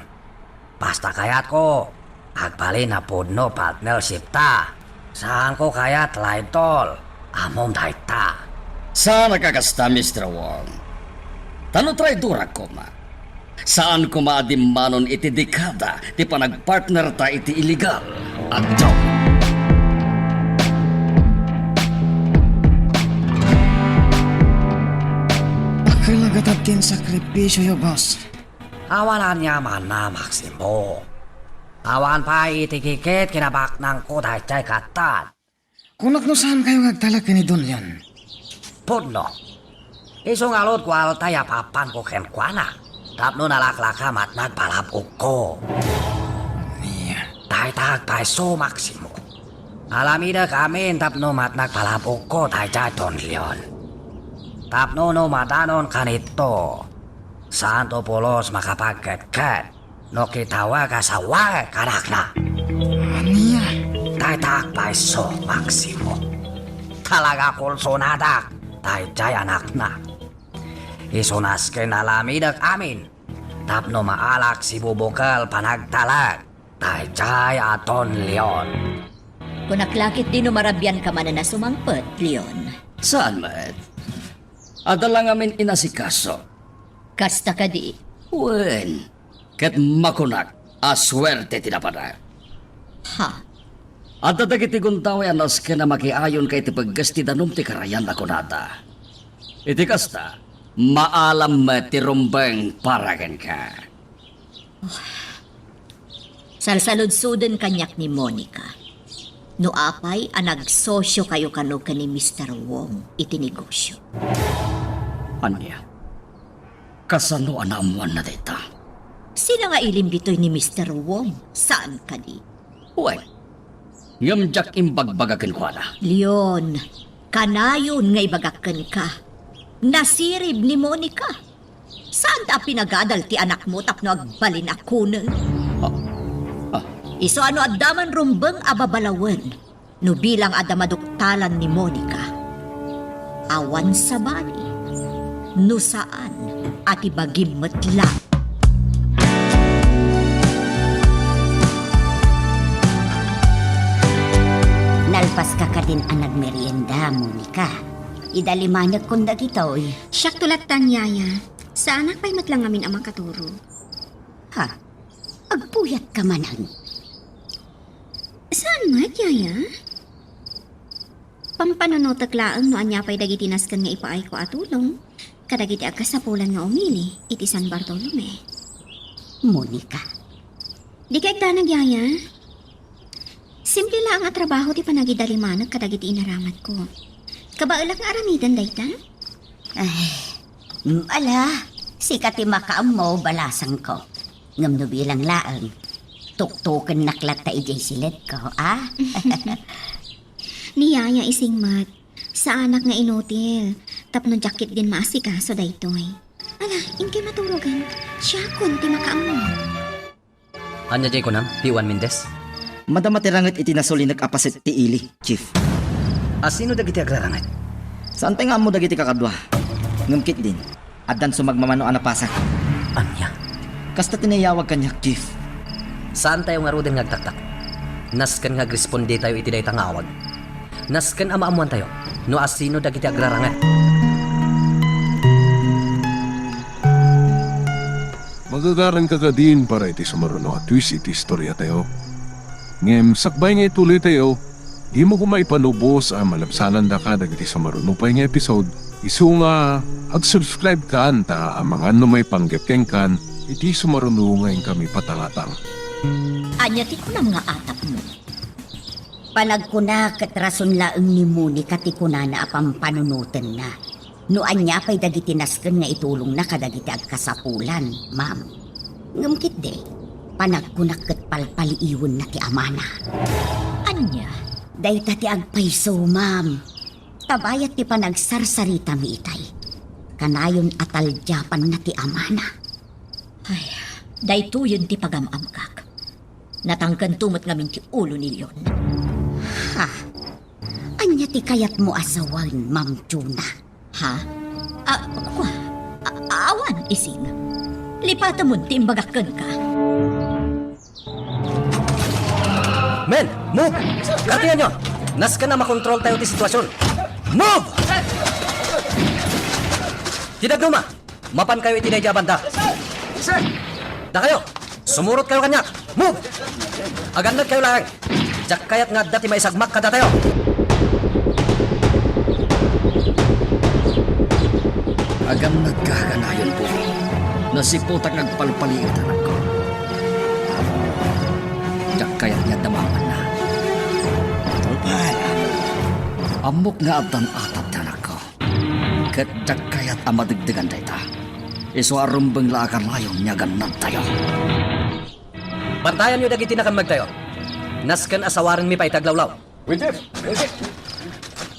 Basta kayatko, agbalin a pudno partnership ta. Saanko kayat traidor. Ammom dayta. Saanak a kasta, Mister Wong. Ta no traidorak koma, saan koma a dimmanon iti dekada ti panagpartner ta iti illegal a job. Pakel a gatad ti insakripisioyo, boss. Awan aniamanna, Maximo. Awan pay iti kikit kinabaknangko daydiay gatad. Kunak no saankayo nga agtalek ken ni Don Leon. Pudno. Isu ngarud kuarta ti apapanko kenkuana. Tapno nalaklaka matnag palab-ogko. Ania? Dayta agpayso, Maximo. Aramidek amin tapno matnag palab-ogko daydiay Don Leon. Tapno no madanon kanito, saanto pulos makapagketket no kitaek a sawaek anakna. Ania? Dayta agpayso, Maximo. Talaga kursonadak daydiay anakna. Isu nasken aramidek amin tapno maalak sibubukel panagtalek daydiay a Don Leon. Kunak la ketdi no marabianka manen a sumangpet, Leon. Saan met? Adda la ngamin inasikaso. Kasta kadi? Wen, ket makunak a suerte ti napanak. Ha? Adda dagiti gundaway a nasken a makiayonka iti pegges ti danum ti karayan a kunada. Iti kasta, maalam met ti rumbeng para kenka. Sarsaludsuden kaniak ni Monica no apay a nagsosiokayo kano ken ni Mister Wong iti negosyo. Ania? Kasano a naammoanna dayta? Sinangailim ditoy ni Mister Wong, saan kadi? Wen, ngem diak imbagbaga kenkuana. Leon, kanayon nga ibagak kenka, nasirib ni Monica. Saanta a pinagadal ti anakmo tapno agbalin a kuneng? Ah, ah. Isu a no adda man rumbeng a babalawen, no bilang adda maduktalan ni Monica, awan sabali, no saan a ti bagim met la. Nalpaska kadin a nagmerienda, Monica. Idalimanekkon dagitoy. Siakto latta, Yaya. Saanak pay met la ngamin a makaturo. Ha? Agpuyatka manen? Saan met, Yaya? Pampanunotek laeng no ania pay dagiti nasken nga ipaayko a tulong kadagiti agkasapulan nga umili iti San Bartolome. Monica. Dika agdanag, Yaya. Simple laeng a trabaho ti panagidalimanek kadagiti inaramatko. Kabaelak nga aramiden dayta? Ay, mm, ala, sika ti makaammo, balasangko. Ngem no bilang laeng, tuktukennak latta idiay siledko, a? Ni Yaya ising met, saanak nga inutil, tapno diak ketdin maasikaso daytoy. Ala, inkay maturogen, siakon ti makaammo. Ania diay kunam, P one Mendez? Madama ti ranget iti nasulinek a paset ti ili, Chief. A sino dagiti agraranget? Saan pay nga ammo dagiti kakadua. Ngem ketdin, addan sumagmamano a napasak. Ania? Kasta ti naiyawag kaniak, Chief. Saantayo ngaruden nga agtaktak. Nasken nga agrespondetayo iti dayta nga awag. Nasken a maammoantayo no asino dagiti agraranget. Magagaranka kadin para iti sumaruno a twist iti istoriatayo. Ngem sakbay nga ituloytayo, dimo koma ipanubos a malabsanandaka dagiti sumaruno pay nga episode, isu nga ag-subscribe kan ta amangan no maipanggep kenkan iti sumaruno nga inkami patangatang. Ania ti kunam nga atapmo? Panagkuna ket rason laeng ni Monica ti kunana a pampanunotenna. No ania pay dagiti nasken nga itulongna kadagiti agkasapulan, ma'am. Ngem ketdi, panagkunak ket palpaliiwenna ti amana. Ania? Dayta ti agpayso, ma'am. Ta bayat ti panagsarsaritayo itay, kanayon a taldiapanna ti amana. Ay, daytoyen ti pagam-amkak. Natangkento met ngamin ti ulo ni Leon. Ha? Ania ti kayatmo a sawen, Ma'am Juna? Ha? A, kua, a, awan, Ising. Lipatemon ti imbagak kenka. Men, move! Kartianyo! Nasken a makontroltayo ti sitwasion. Move! Ti dadduma, mapankayo iti daydi a banda. Dakayo, sumurotkayo kaniak. Move! Agannadkayo laeng. Diak kayat nga adda ti maisagmak kadatayo. Agannadka kanayon, Boy. Nasiputak nga agpalpaliiw ti anakko. Diak kayat nga adda maamanna. Tupad. Ammok nga addan atap ti anakko. Ket diak kayat a madegdegan dayta. Isu a rumbeng la a kanayon nga agannadtayo. Bantayanyo dagiti nakemmegtayo. Nasken a sawarenmi pay ti aglawlaw. Wen, Jeff! Wen, Jeff!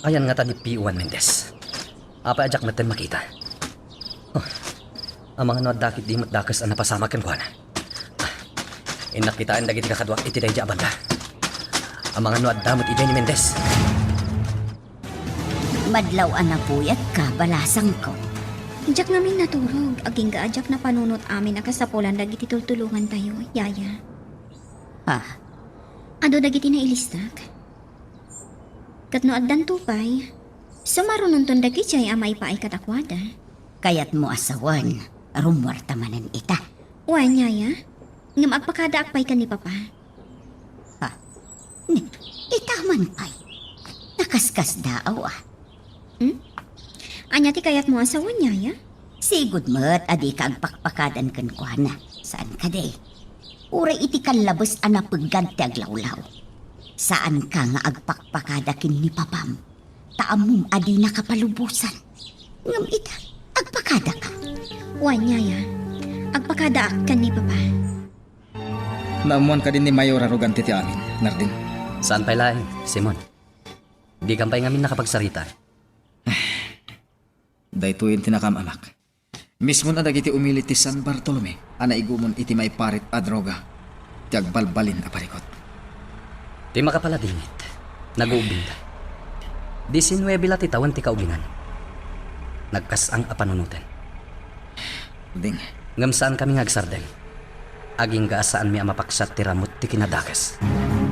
Ayan ngata ni P O Juan Mendez. Apay a diak metten makita? Oh, amangan no adda ketdi met dakes a napasamak kenkuana. Ah, innak kitaen dagiti kakaduak iti daydi a banda. Amangan no adda met idiay ni Mendez. Madlaw a napuyatka, balasangko. Diak ngamin naturog, agingga a diak napanunot amin a kasapulan dagiti tultulongantayo, yaya. Ah. Adu dagiti nailistak. Ket no addanto pay, sumarunonton dagijay a maipaay kadakuada. Kayatmo a sawen, rummuarta manen ita. Wen, yaya. Ngem agpakadaak pay ken ni papa. Ha? Ni, ita man pay. Nakaskasdaaw, a. Hmm? Ania ti kayatmo a sawen, yaya? Sigud met a dika agpakpakadan kenkuana. Saan kadi? Uray iti kallabes a napeggad ti aglawlaw. Saanka nga agpakpakada ken ni papam. Ta ammom a dinaka palubosan. Ngem ita, agpakadaka. Wen, yaya. Agpakadaak ken ni papa. Naammoan kadi ni Mayor a rugan ti amin, Nardin? Saan pay laeng, Simon. Dikan pay ngamin nakapagsarita. Daytoyen ti nakaam-amak. Mismon a dagiti umili ti San Bartolome a naigumon iti maiparit a droga ti agbalbalin a parikut. Ti makapaladingit, naguubingda. Disinuebe la ti tawen ti kaubinan. Nagkas-ang a panunoten. Ding. Ngem saankami nga agsardeng. Agingga a saanmi a mapaksiat ti ramut ti kinadakes.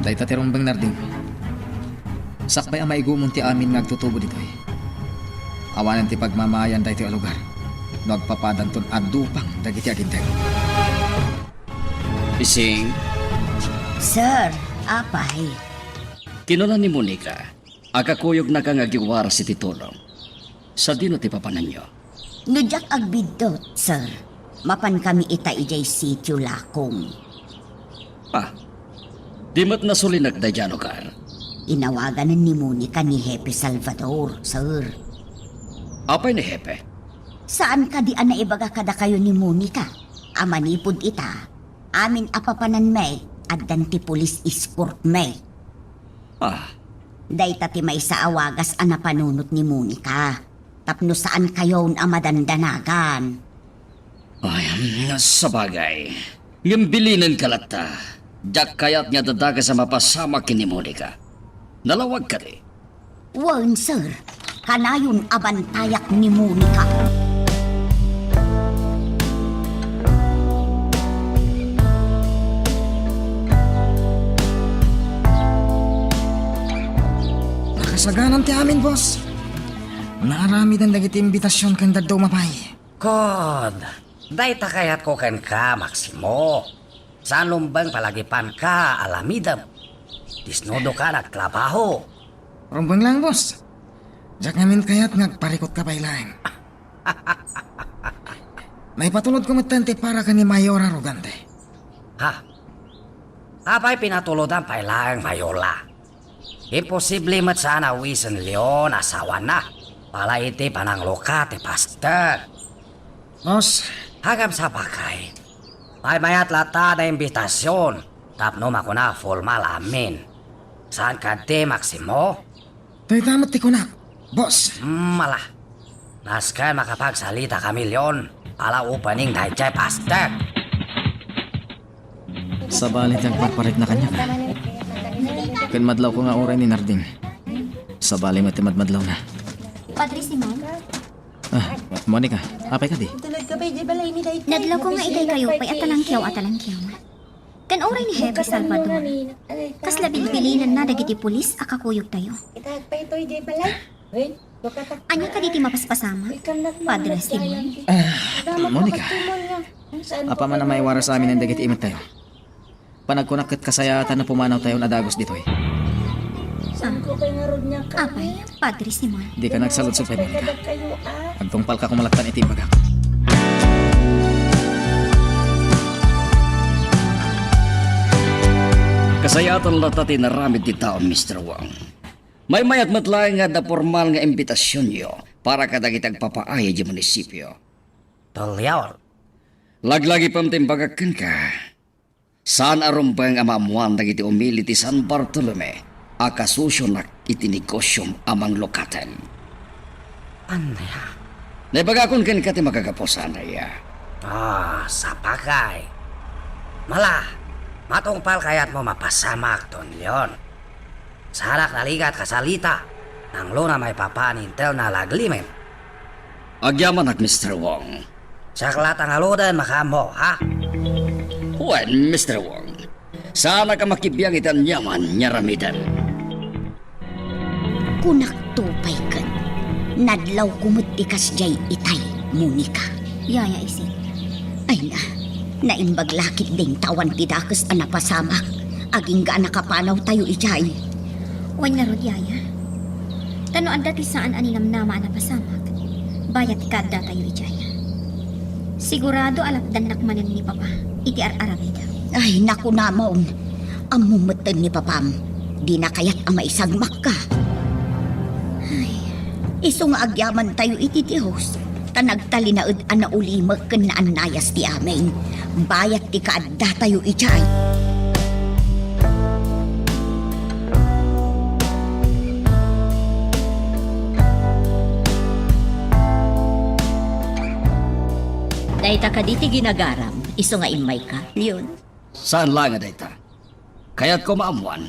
Dayta ti rumbeng, Nardin. Sakbay a maigumon ti amin nga agtutubo ditoy, awanen ti pagmamaayan daytoy a lugar no agpapadanton a dupang dagiti aginteg. Ising. Sir, apay. Kinuna ni Monica, a kakuyognaka nga agiwaras iti tulong. Sadino ti papananyo? No diak agbiddut, sir, mapankami ita idiay Sitio Lakong. Ah, di met nasulinek daydiay a lugar? Inawaganen ni Monica ni Hepe Salvador, sir. Apay ni Hepe? Saan kadi a naibaga kadakayo ni Monica a manipud ita, amin a papananmi, addan ti police escortmi? Ah. Dayta ti maysa a wagas a napanunot ni Monica tapno saankayon a madandanagan. Ay, mm, sabagay. Ngem bilinenka latta. Diak kayat nga adda dakes a mapasamak ken ni Monica. Nalawag kadi? Wen, sir. Kanayon a bantayak ni Monica. Saganan ti amin, boss. Naaramiden dagiti imbitasion ken dadduma pay. Kud, dayta kayatko kenka, Maximo. Saan lumbeng palagipanka, alamidem. Disnudoka nagtrabaho. Rumbeng lang, boss. Diak ngamin kayat nga agparikutka pay laeng. Naipatulodko metten ti para ken ni Mayor Arrogante. Ha? Apay pinatulodan pay laeng, Mayor la? Imposible met saan a wisen Leon asawana. Pala iti pananglukat ti pastor. Boss. Agam sapakay. Maymayat latta na imbitasion tapno makuna formal amin. Saan kadi, Maximo? Dayta met ti kunak, boss. Mm, ala. Nasken makapagsalita kami, Leon. Ala opening dayjay pastor. Sabali ti agparparikna kaniak. Ken madlawko nga uray ni Narding. Sabali met ti madmadlawna. Padre Simon? Ah, Monica, apay kadi? Nadlawko nga itay kayo pay a talangkiaw a talangkiaw. Ken uray ni Jefe Salvador, kasla bilbilinenna dagiti pulis a kakuyogtayo. Ania kadi ti mapaspasamak, Padre Simon? Ah, Monica, apaman a maiwaras amin dagiti imettayo. Panagkunak ket kasayaatan a pumanawtayon a dagus ditoy. Ah. Apay, Padre Simon? Dika nagsaludsod pay, Monica. Agtungpalka koma lattan iti imbagak. Kasayaatan latta ti inaramid ti tao, Mister Wong. Maymayat met laeng nga adda pormal nga imbitasionyo para kadagiti agpapaay idiay munisipio. Taliaw. Laglagipem ti imbagak kenka. Saan a rumbeng a maammoan dagiti umili ti San Bartolome a kasusionak iti negosiom a manglukaten. Ania? Naibagakon kenka ti makagapu, saan aya? Ah, sapakay. Mala, matungpal kayatmo mapasamak, Don Leon. Saanak naligat kasalita, nanglona maipapan intelna laglimen. Agyamanak, Mister Wong. Sakla ta ngaluden makaammo, ha? Wen, Mister Wong, saanak a makibiang iti aniaman nga aramiden. Kunakto pay ket, nadlawko met ti kasdiay itay, Monica. Yaya Ising. Ay na, naimbag la ketdin ta awan ti dakes a napasamak, agingga a nakapanawtayo idiay. Wen ngarud, Yaya. Ta no adda ti saan a ninamnama a napasamak, bayat ti kaaddatayo idiay. Sigurado a lapdannak manen ni Papa iti ar-aramidem. Ay, nakunamon. Ammom metten ni Papam, dina kayat a maisagmakka. Ay. Isu nga agyamantayo iti Dios, ta nagtalinaed a naulimek ken naannayas ti amin. Bayat ti kaaddatayo idiay. Dayta kadi ti ginagaram, isu nga immayka? Leon. Saan la nga dayta? Kayatko maammoan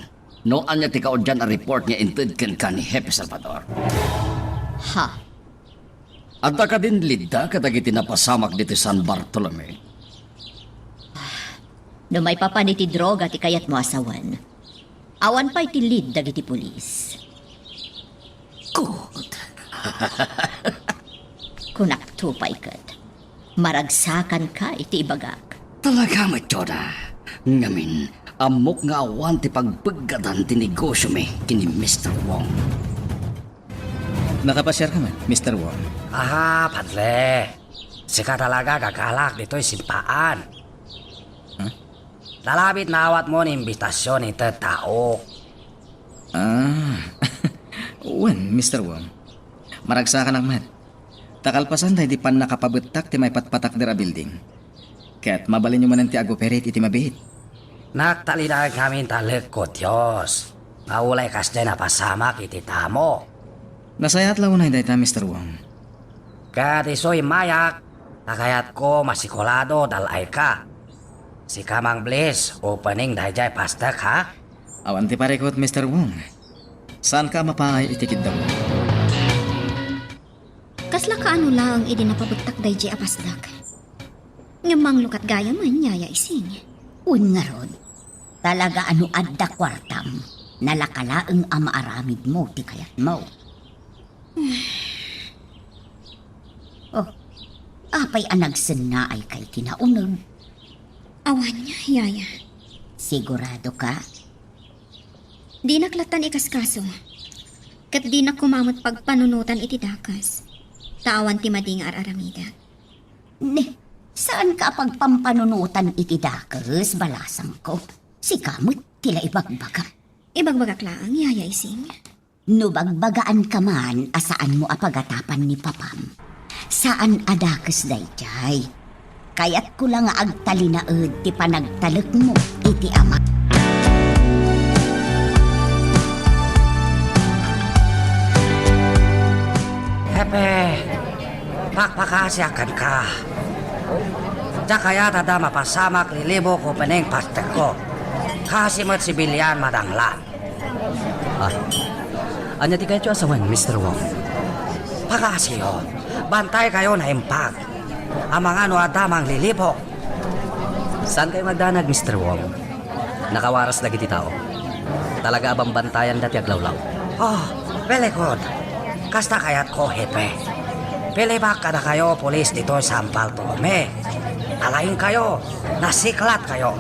no ania ti kaudian a report nga inted kenka ni Jefe Salvador. Ha? Adda kadin lead-da kadagiti napasamak ditoy San Bartolome? No maipapan iti droga ti kayatmo a sawen, awan pay ti lead dagiti pulis. Good. Kunakto pay ket, maragsakanka iti ibagak. Talaga met, Joda. Ngamin, ammok nga awan ti pagbeggadan ti negosyomi ken ni Mister Wong. Nakapasiarka met, Mister Wong? Aha, Padre. Sika talaga gagalak ditoy simpaan. Huh? Nalabit naawatmo ni imbitasion iti tao. Ah, wen, Mister Wong. Maragsakanak met. Ta kalpasan daydi pannakapabettak ti maipatpatakder a building. Ket mabalinyo manen ti ag-operate iti mabiit. Nagtalinaed ngamin ta lekko Dios, nga ulay kasdiay napasamak iti tamo. Nasayaat la unay dayta, Mister Wong. Ket isu immayak, ta kayatko masikulado dal-ayka. Sika, Mang Bliss, opening dayjay pastek, ha? Awan ti parikut, Mister Wong. Saanka a mapaay iti kiddaw. Kasla kaano laeng idi napabettak dayjay a pasdak? Ngem manglukat gayamen, Yaya Ising. Wen ngarud, talaga a no adda kuartam, Nalaka laeng a maaramidmo ti kayatmo. Oh, apay a nagsennaayka iti nauneg? Awan, yaya. Sigurado ka? Dinak lattan ikaskaso. Ket dinak koma met pagpanunotan iti dakes. Ta awan ti madi nga ar-aramidek. Ne, saanka a pagpampanunotan iti dakes, balasangko. Sika met ti la ibagbagam. Ibagbagak laeng, Yaya Ising. No bagbagaanka man a saanmo a pagatapan ni papam, saan a dakes daydiay. Kayatko la nga agtalinaed ti panagtalekmo iti ama. Hepe, pakpakaasiak kenka. Diak kayat adda mapasamak lilibok upeneng pastekko. Kaasi met sibilian madanglan. Ah. Ania ti kayatyo a sawen, Mister Wong? Pakaasiyo. Bantaykayo naimbag. Amangan no adda manglilibok. Saankayo nga agdanag, Mister Wong? Nakawaras dagiti tao. Talaga a bambantayan da ti aglawlaw. Oh, very good. Kasta kayatko, Hepe. Pilibak kadakayo, pulis ditoy San Bartolome. Nalaingkayo. Nasiklatkayo.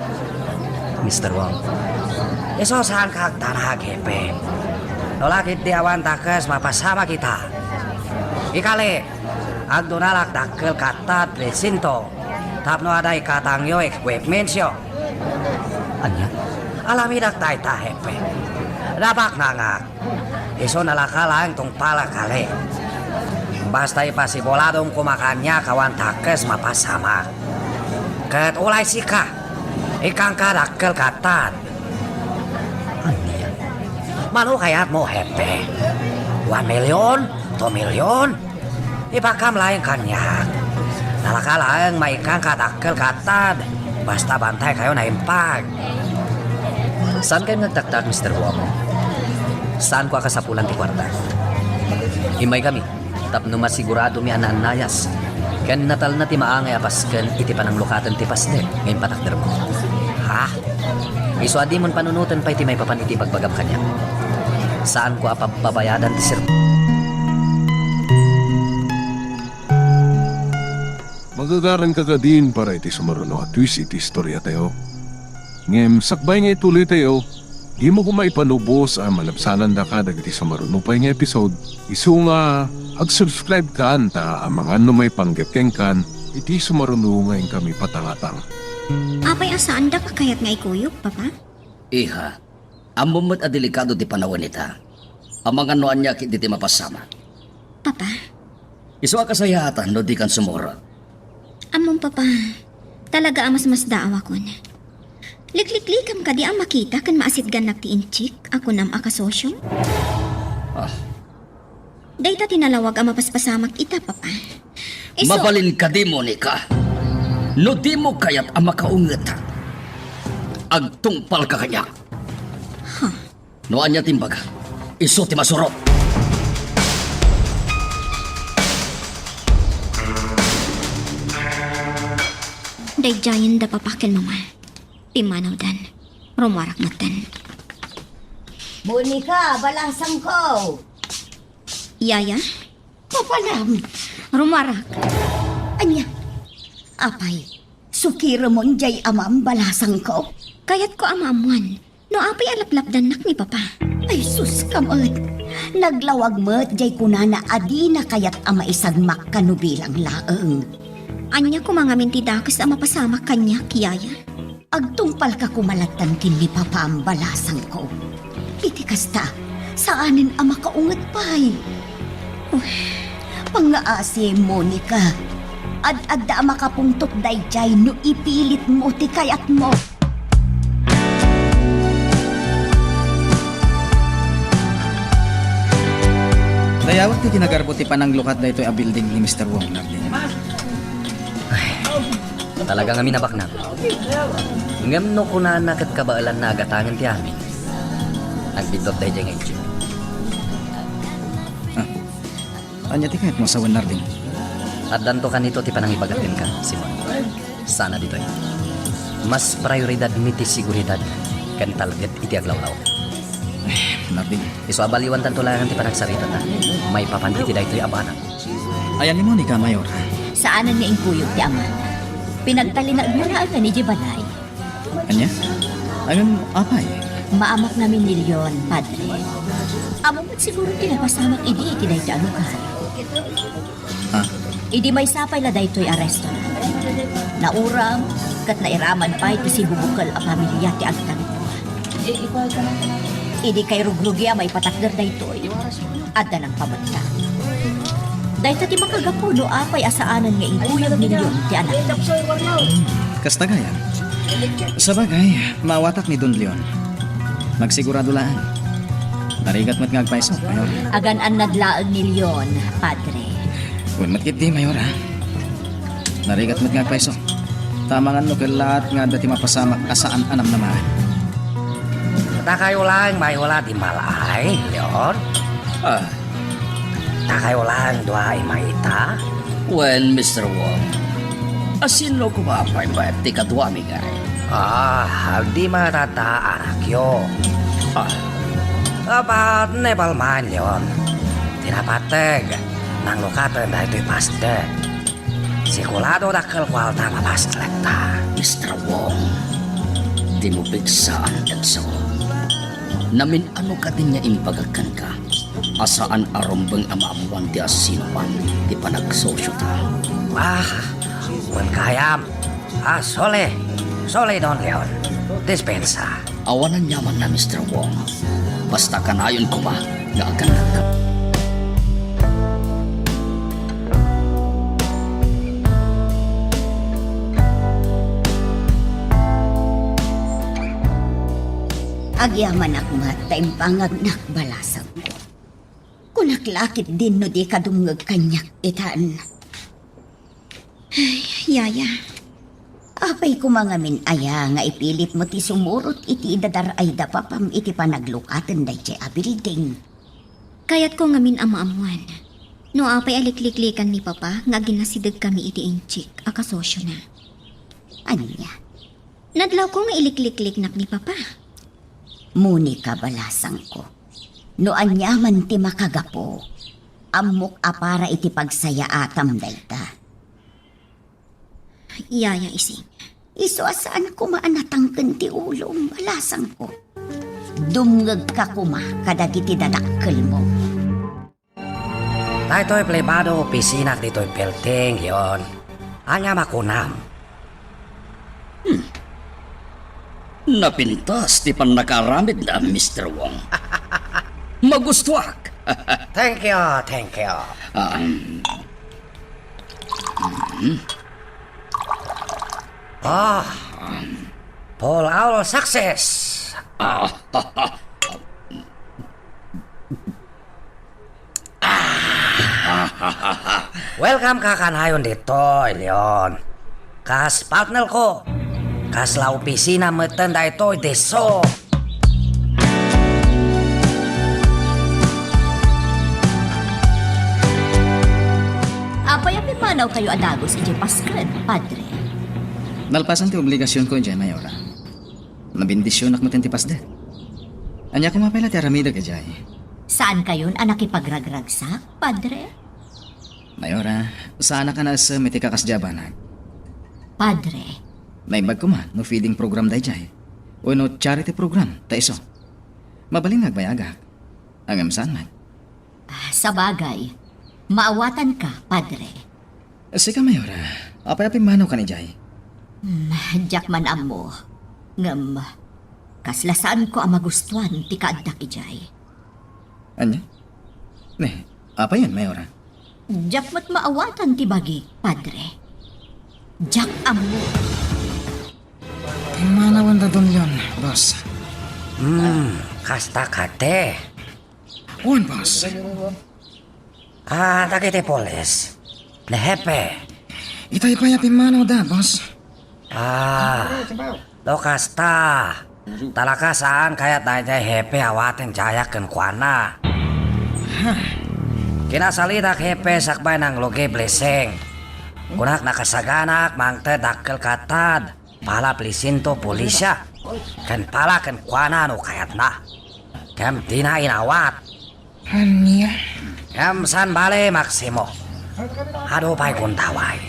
Mister Wong. Isu saanka agdanag, Hepe. No la ketdi awan dakes mapasamak ita. Ikali, agdunalak dakkel katta ti presinto tapno adda ikatangyo equipmentsyo. Ania? Alamidak dayta, Hepe. Nabaknangak. Isu nalaka laeng tungpal a kali. Basta ipasiguradom koma kaniak awan dakes mapasamak. Ket ulay sika, ikkanka dakkel katta. Ania? Mano kayatmo, Hepe? One million? Two million? Ibagam laeng kaniak. Nalaka laeng maikkanka dakkel katta, basta bantaykayo naimbag. Saankayon nga agtaktak, Mister Wong? Saanko a kasapulan ti kuarta. Immaykami tapno masiguradomi a naannayas ken natalna ti maangay a pasken iti pananglukaten ti pasdek nga impatakdermo. Ha? Isu a dimon panunoten pay ti maipapan iti ibagbagam kaniak. Saanko a pabpabayadan ti serbi- Magagaranka kadin para iti sumaruno a twist iti istoriatayo. Ngem sakbay nga ituloytayo, dimo koma ipanubos a malabsanandaka dagiti sumaruno pay nga episode. Isu nga ag-subscribe kan ta amangan no maipanggep kenkan iti sumaruno nga inkami patangatang. Apay a saandak a kayat nga ikuyog, Papa? Iha, ammom met a delikado ti panawen ita. Amangan no ania ketdi ti mapasamak. Papa? Isu a kasayaatan no dikan sumurot. Ammom, Papa, talaga a masmasdaawakon. Likliklikam kadi a makita ken maasitgannak ti inchik a kunam a kasosio? Ah. Dayta ti nalawag a mapaspasamak ita, Papa. Isu- Mabalin kadi, Monica? No dimo kayat a makaungetak, agtungpalka kaniak. Huh? No ania ti imbaga, isu ti masurot. Daydiayen da Papa ken Mama. Pimmanawdan. Rumuarak metten. Monica, balasangko! Yaya? Papanam! Rumuarak. Ania? Apay, sukiremon diay amam, balasangko? Kayatko a maammuan no apay a laplapdannak ni Papa. Ay, sus ka met! Naglawag met diay kunana a dina kayat a maisagmak kano bilang laeng. Ania koma ngamin ti dakes a mapasamak kaniak, Yaya? Agtungpalka koma lattan ken ni Papam, balasangko. Iti kasta, saanen a makaunget pay. Uy, pangngaasi, Monica. Ad-adda a makapungtot daydiay no ipilitmo ti kayatmo. Dayawek ti ginagarbo ti pananglukat daytoy a building ni Mister Wong, Narding. Ay, talaga ngamin a baknang. Ngem no kunana ket kabaelanna a gatangen ti amin, agbiddut daydiay nga inchik. Ah, ania ti kayatmo a sawen, Narding? Addanto kanito ti panangibagak kenka, Simon. Sana ditoy. Mas prioridadmi ti seguridad ken talged iti aglawlaw. Marvin, isu a baliwantanto laeng ti panagsaritata. Maipapan iti daytoy a banag. Ayan ni Monica, Mayor. Saanen nga inkuyog ti amana. Pinagtalinaedna laeng idiay balay. Ania? Ngem apay? Maamok ngamin ni Leon, Padre. Ammom met siguro ti napasamak idi iti daytoy a lugar. Ah. Idi maysa pay la daytoy a restaurant, nauram ket nairaman pay ti sibubukel a pamilia ti agtagbaw. Idi kairugrugi a maipatakder daytoy, adda nagpametta. Dayta ti makagapu no apay a saanen nga inkuyog ni Leon ti anak. Kasta gayam. Sabagay, maawatak ni Don Leon. Magsigurado laeng. Narigat met nga agpayso, Mayor. Agan-annad laeng ni Leon, Padre. Wen met ketdi, Mayor, ha? Narigat met nga agpayso. Ta amangan no kellaat nga adda ti mapasamak a saan a namnamaen. Dakayo laeng maihula ti mal-ay, Leon? Ah. Dakayo laeng dua a imayta? Wen, Mister Wong, asino koma pay met ti kaduami ngay? Ah, di matata arakyo. Ah. Apat ne palman yon. Ti napateg, nanglukaten daytoy pasdek. Sigurado dakkel kuarta a mapaslekta. Mister Wong, dimo pigsaan, Edso. Namin-ano kadin nga imbagak kenka a saan a rumbeng a maammoan ti asinoman ti panagsosiota. Ah, wen gayam. Ah, sole. Sole, Don Leon. Dispensa. Awan aniamanna, Mister Wong. Basta kanayon koma nga agannadka. Agyamanak met ta impangagnak, balasangko. Kunak la ketdin no dika dumngeg kaniak itan. Ay, yaya, apay koma ngamin aya nga ipilitmo ti sumurot iti idadar-ay da papam iti panaglukaten daydiay a building? Kayatko ngamin a maammoan no apay a likliklikan ni Papa nga aginasidegkami iti inchik a kasosiona. Ania? Nadlawko nga iliklikliknak ni Papa. Monica, balasangko, no aniaman ti makagapu, ammok a para iti pagsayaatam dayta. Yaya, Ising. Isu a saan koma a natangken ti ulom, balasangko. Dumngegka koma kadagiti dadakkelmo. Daytoy plebado opisinak ditoy building, Leon. Ania makunam? Hmm. Napintas ti pannakaaramidna, Mister Wong. Magustuak. Thank you, thank you. Um, hmm. Ah, for our success. Ah, welcome ka kanayon ditoy, Leon. Kas partner ko, kasla opisina metten daytoy disso. Apay a pimmanawkayo a dagus idiay pasken, Padre? Nalpasan ti obligasionko idiay, Mayora. Nabendisionak met ti pasdek. Ania koma pay la ti aramidek idiay? Saankayon a nakipagragragsak, Padre? Mayora, saanak a naessem iti kakasdiay a banag. Padre. Naimbag koma no feeding program daydiay wenno charity program ta isu. Mabalin nga agbayagak. Ngem saan met. Ah, sabagay, maawatanka, Padre. Sika, Mayora, apay a pimmanawkan idiay? Hmm, diak man ammo. Ngem, kasla saanko a magustuan ti kaaddak idiay. Ania? Ne, apayen, Mayora? Diak met maawatan ti bagik, Padre. Diak ammo. Immanawanda Don Leon, boss. Hmm, kasta kadi. Wen, boss. Ah, dagiti pulis. Ni Hepe. Itay pay a pimmanawda, boss. Ah, no kasta. Talaga saan kayat daydiay Hepe awaten diayak kenkuana. Kinasalidak Hepe sakbay nanglugi Blessing. Kunak nakasaganak mangted dakkel katad. Pala presinto polisia, ken pala kenkuana no kayatna. Ngem dina inawat. Ania? Ngem saan bale, Maximo. Adu pay kuntaway.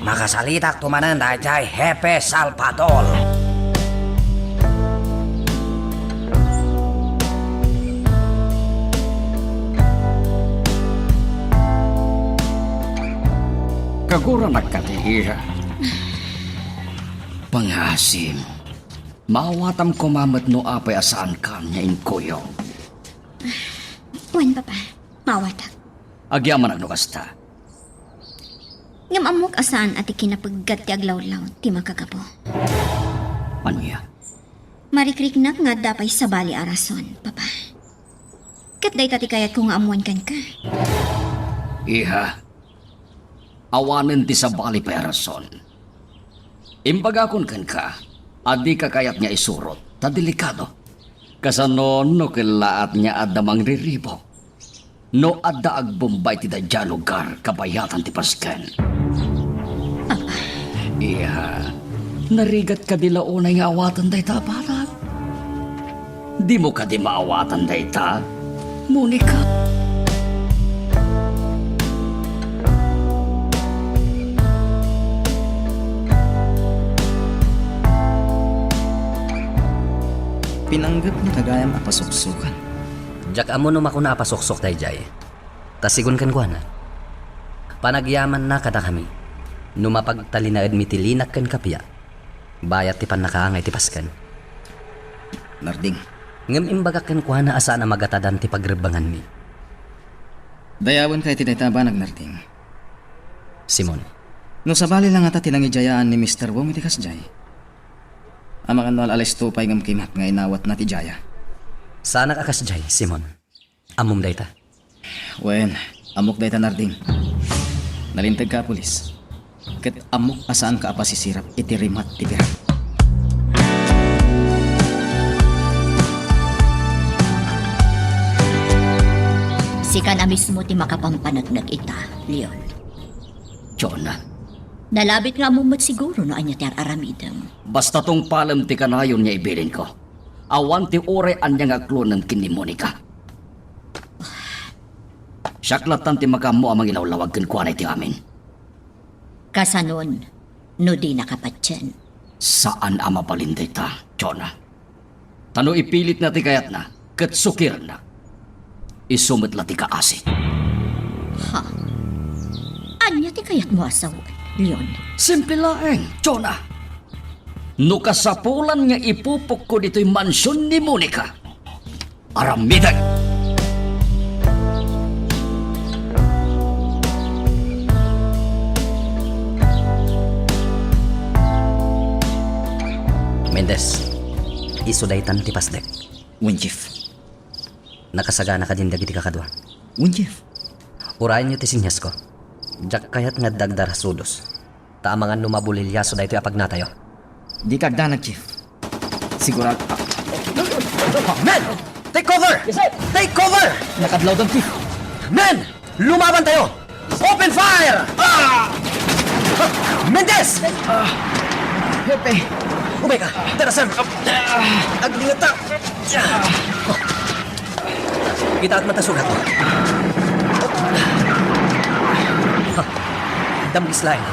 Makasalitak to manen daydiay Hepe Salvador. Kaguranak kadi, iha. Pangasim. Maawatam koma met no apay a saankan nga inkuyog. Wen, Papa. Maawatak. Agyamanak no kasta. Ngem ammok a saan a ti kinapeggat ti aglawlaw ti makagapu. Ania? Marikriknak nga adda pay sabali a rason, Papa. Ket dayta ti kayatko nga ammoen kenka. Iha, awanen ti sabali pay a rason. Imbagakon kenka a dika kayat nga isurot, ta delikado. Kasano no kellaat nga adda mangriribuk? No adda agbombay ti daydiay a lugar, kabayatan ti pasken. Papa. Iha, narigat kadi la unay nga awaten dayta a banag? Dimo kadi maawatan dayta, Monica? Pinanggepna ta gayam a pasuksokan. Diak ammo no makuna a pasuksok daydiay. Ta sigun kenkuana, panagyamanna kadakami no mapagtalinaedmi ti linak ken kappia, bayat ti pannakaangay ti pasken. Narding. Ngem imbagak kenkuana a saan a magatadan ti pagrebbenganmi. Dayawenka iti dayta a banag, Narding. Simon. No sabali la ngata ti nangidiayaan ni Mister Wong iti kasdiay. Amangan no al-alisto pay ngem kimat nga inawatna ti diaya. Saanak a kasdiay, Simon. Ammom dayta? Wen, ammok dayta, Narding. Nalintegka a pulis. Ket ammok a saanka a pasisirap iti rimat ti pirak. Sika na mismo ti makapampaneknek ita, Leon. Jonah. Nalabit nga ammom met siguro no ania ti ar-aramidem. Basta tungpalem ti kanayon nga ibilinko. Awan ti uray ania nga aklonem ken ni Monica. Siak lattan ti makaammo a mangilawlawag kenkuana iti amin. Kasanon, no dinaka patien? Saan a mabalin dayta, Jonah. Ta no ipilitna ti kayatna, ket sukirenna, isu met la ti kaasi. Ha? Ania ti kayatmo a sawen, Leon? Simple laeng, Jonah. No kasapulan nga ipupokko ditoy mansion ni Monica, aramidek! Mendez, isu daytan ti pasdek. Wen, Chief. Nakasagana kadin dagiti kakadua. Wen, Chief. Urayenyo ti sinyasko. Diak kayat nga adda agdarasudos. Ta amangan no mabulilyaso daytoy a pagnatayo. Dika agdanag, Chief. Sigurado. Men! Take cover! Yes, sir! Take cover! Nakadlawdan, Chief. Men! Lumaban tayo! Open fire! Ah! Mendez! Ah! Hepe! Umay ka! Tara, Sam! Ah! Aglingat ta! Kitaat man ta sugat. Damgis laeng.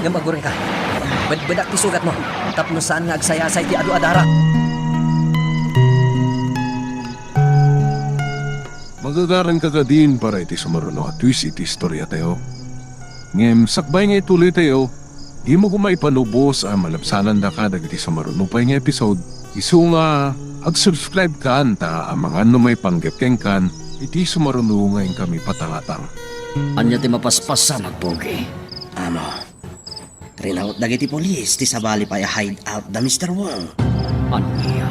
Ngem aguray ka. Bedbedak ti sugatmo. Tapno saan nga agsayasay ti adu a dara. Magagaranka kadin para iti sumaruno a twist iti istoriatayo. Ngem sakbay nga ituloytayo, dimo koma ipanubos a malabsanandaka dagiti sumaruno pay nga episode, isu nga ag-subscribe kan ta amangan no maipanggep kenkan iti sumaruno nga inkami patangatang. Ania ti mapaspasamak, Pogi? Amo, rinaut dagiti pulis ti sabali pay a hideout da Mister Wong. Ania?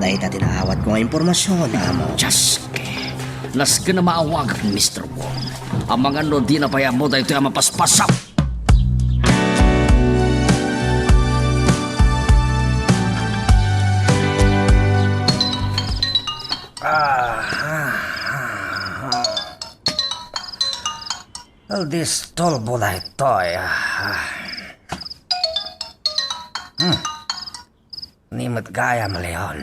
Dayta ti naawatko nga impormasion, amo. Jaske. Nasken a maawagak ni Mister Wong. Amangan no dina pay ammo daytoy a mapaspasamak. Ah, ah, ah, ah. Aldis tolbo daytoy. Hmm. Ni met gayam, Leon.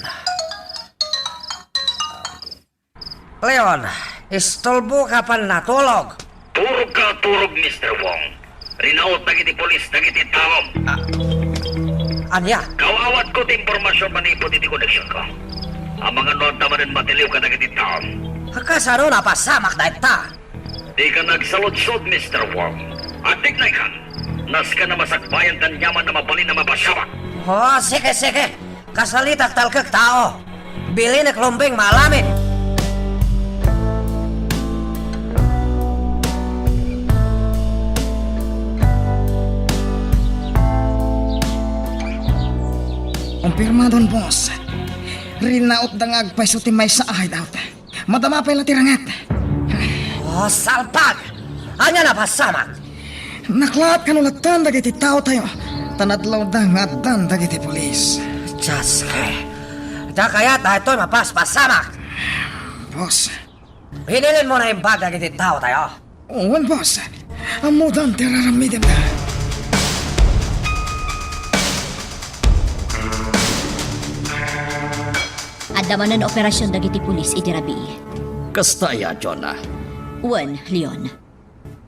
Leon, istulboka pay a natulog. Turogka a turog, Mister Wong. Rinaot dagiti pulis dagiti taom. Ah, ania? Kaw-awatko ti impormasion manipud iti koneksionko. Amangan no adda manen matiliw kadagiti taom. Kasano napasamak dayta? Dika nagsaludsod, Mister Wong. Addek naikkan. Nasken a masakbayan ti aniaman a mabalin a mapasamak. Oh, sige, sige. Kasalitak talkek tao. Bilinek lumbing maalamid. Kumpirmadon, boss. Rinaotda nga agpayso ti maysa a hideout. Madama pay la ti ranget. Oh, salpag! Ania napasamak? Naklaat kano latta dagiti taotayo, ta nadlawda nga addan dagiti pulis. Dios, eh. Diak kayat daytoy mapaspasamak. Boss. Binilinmo naimbag dagiti taotayo? Wen, boss. Ammodan ti araramidenda. Adda manen operasion dagiti pulis iti rabii. Kasta aya, Jonah? Wen, Leon.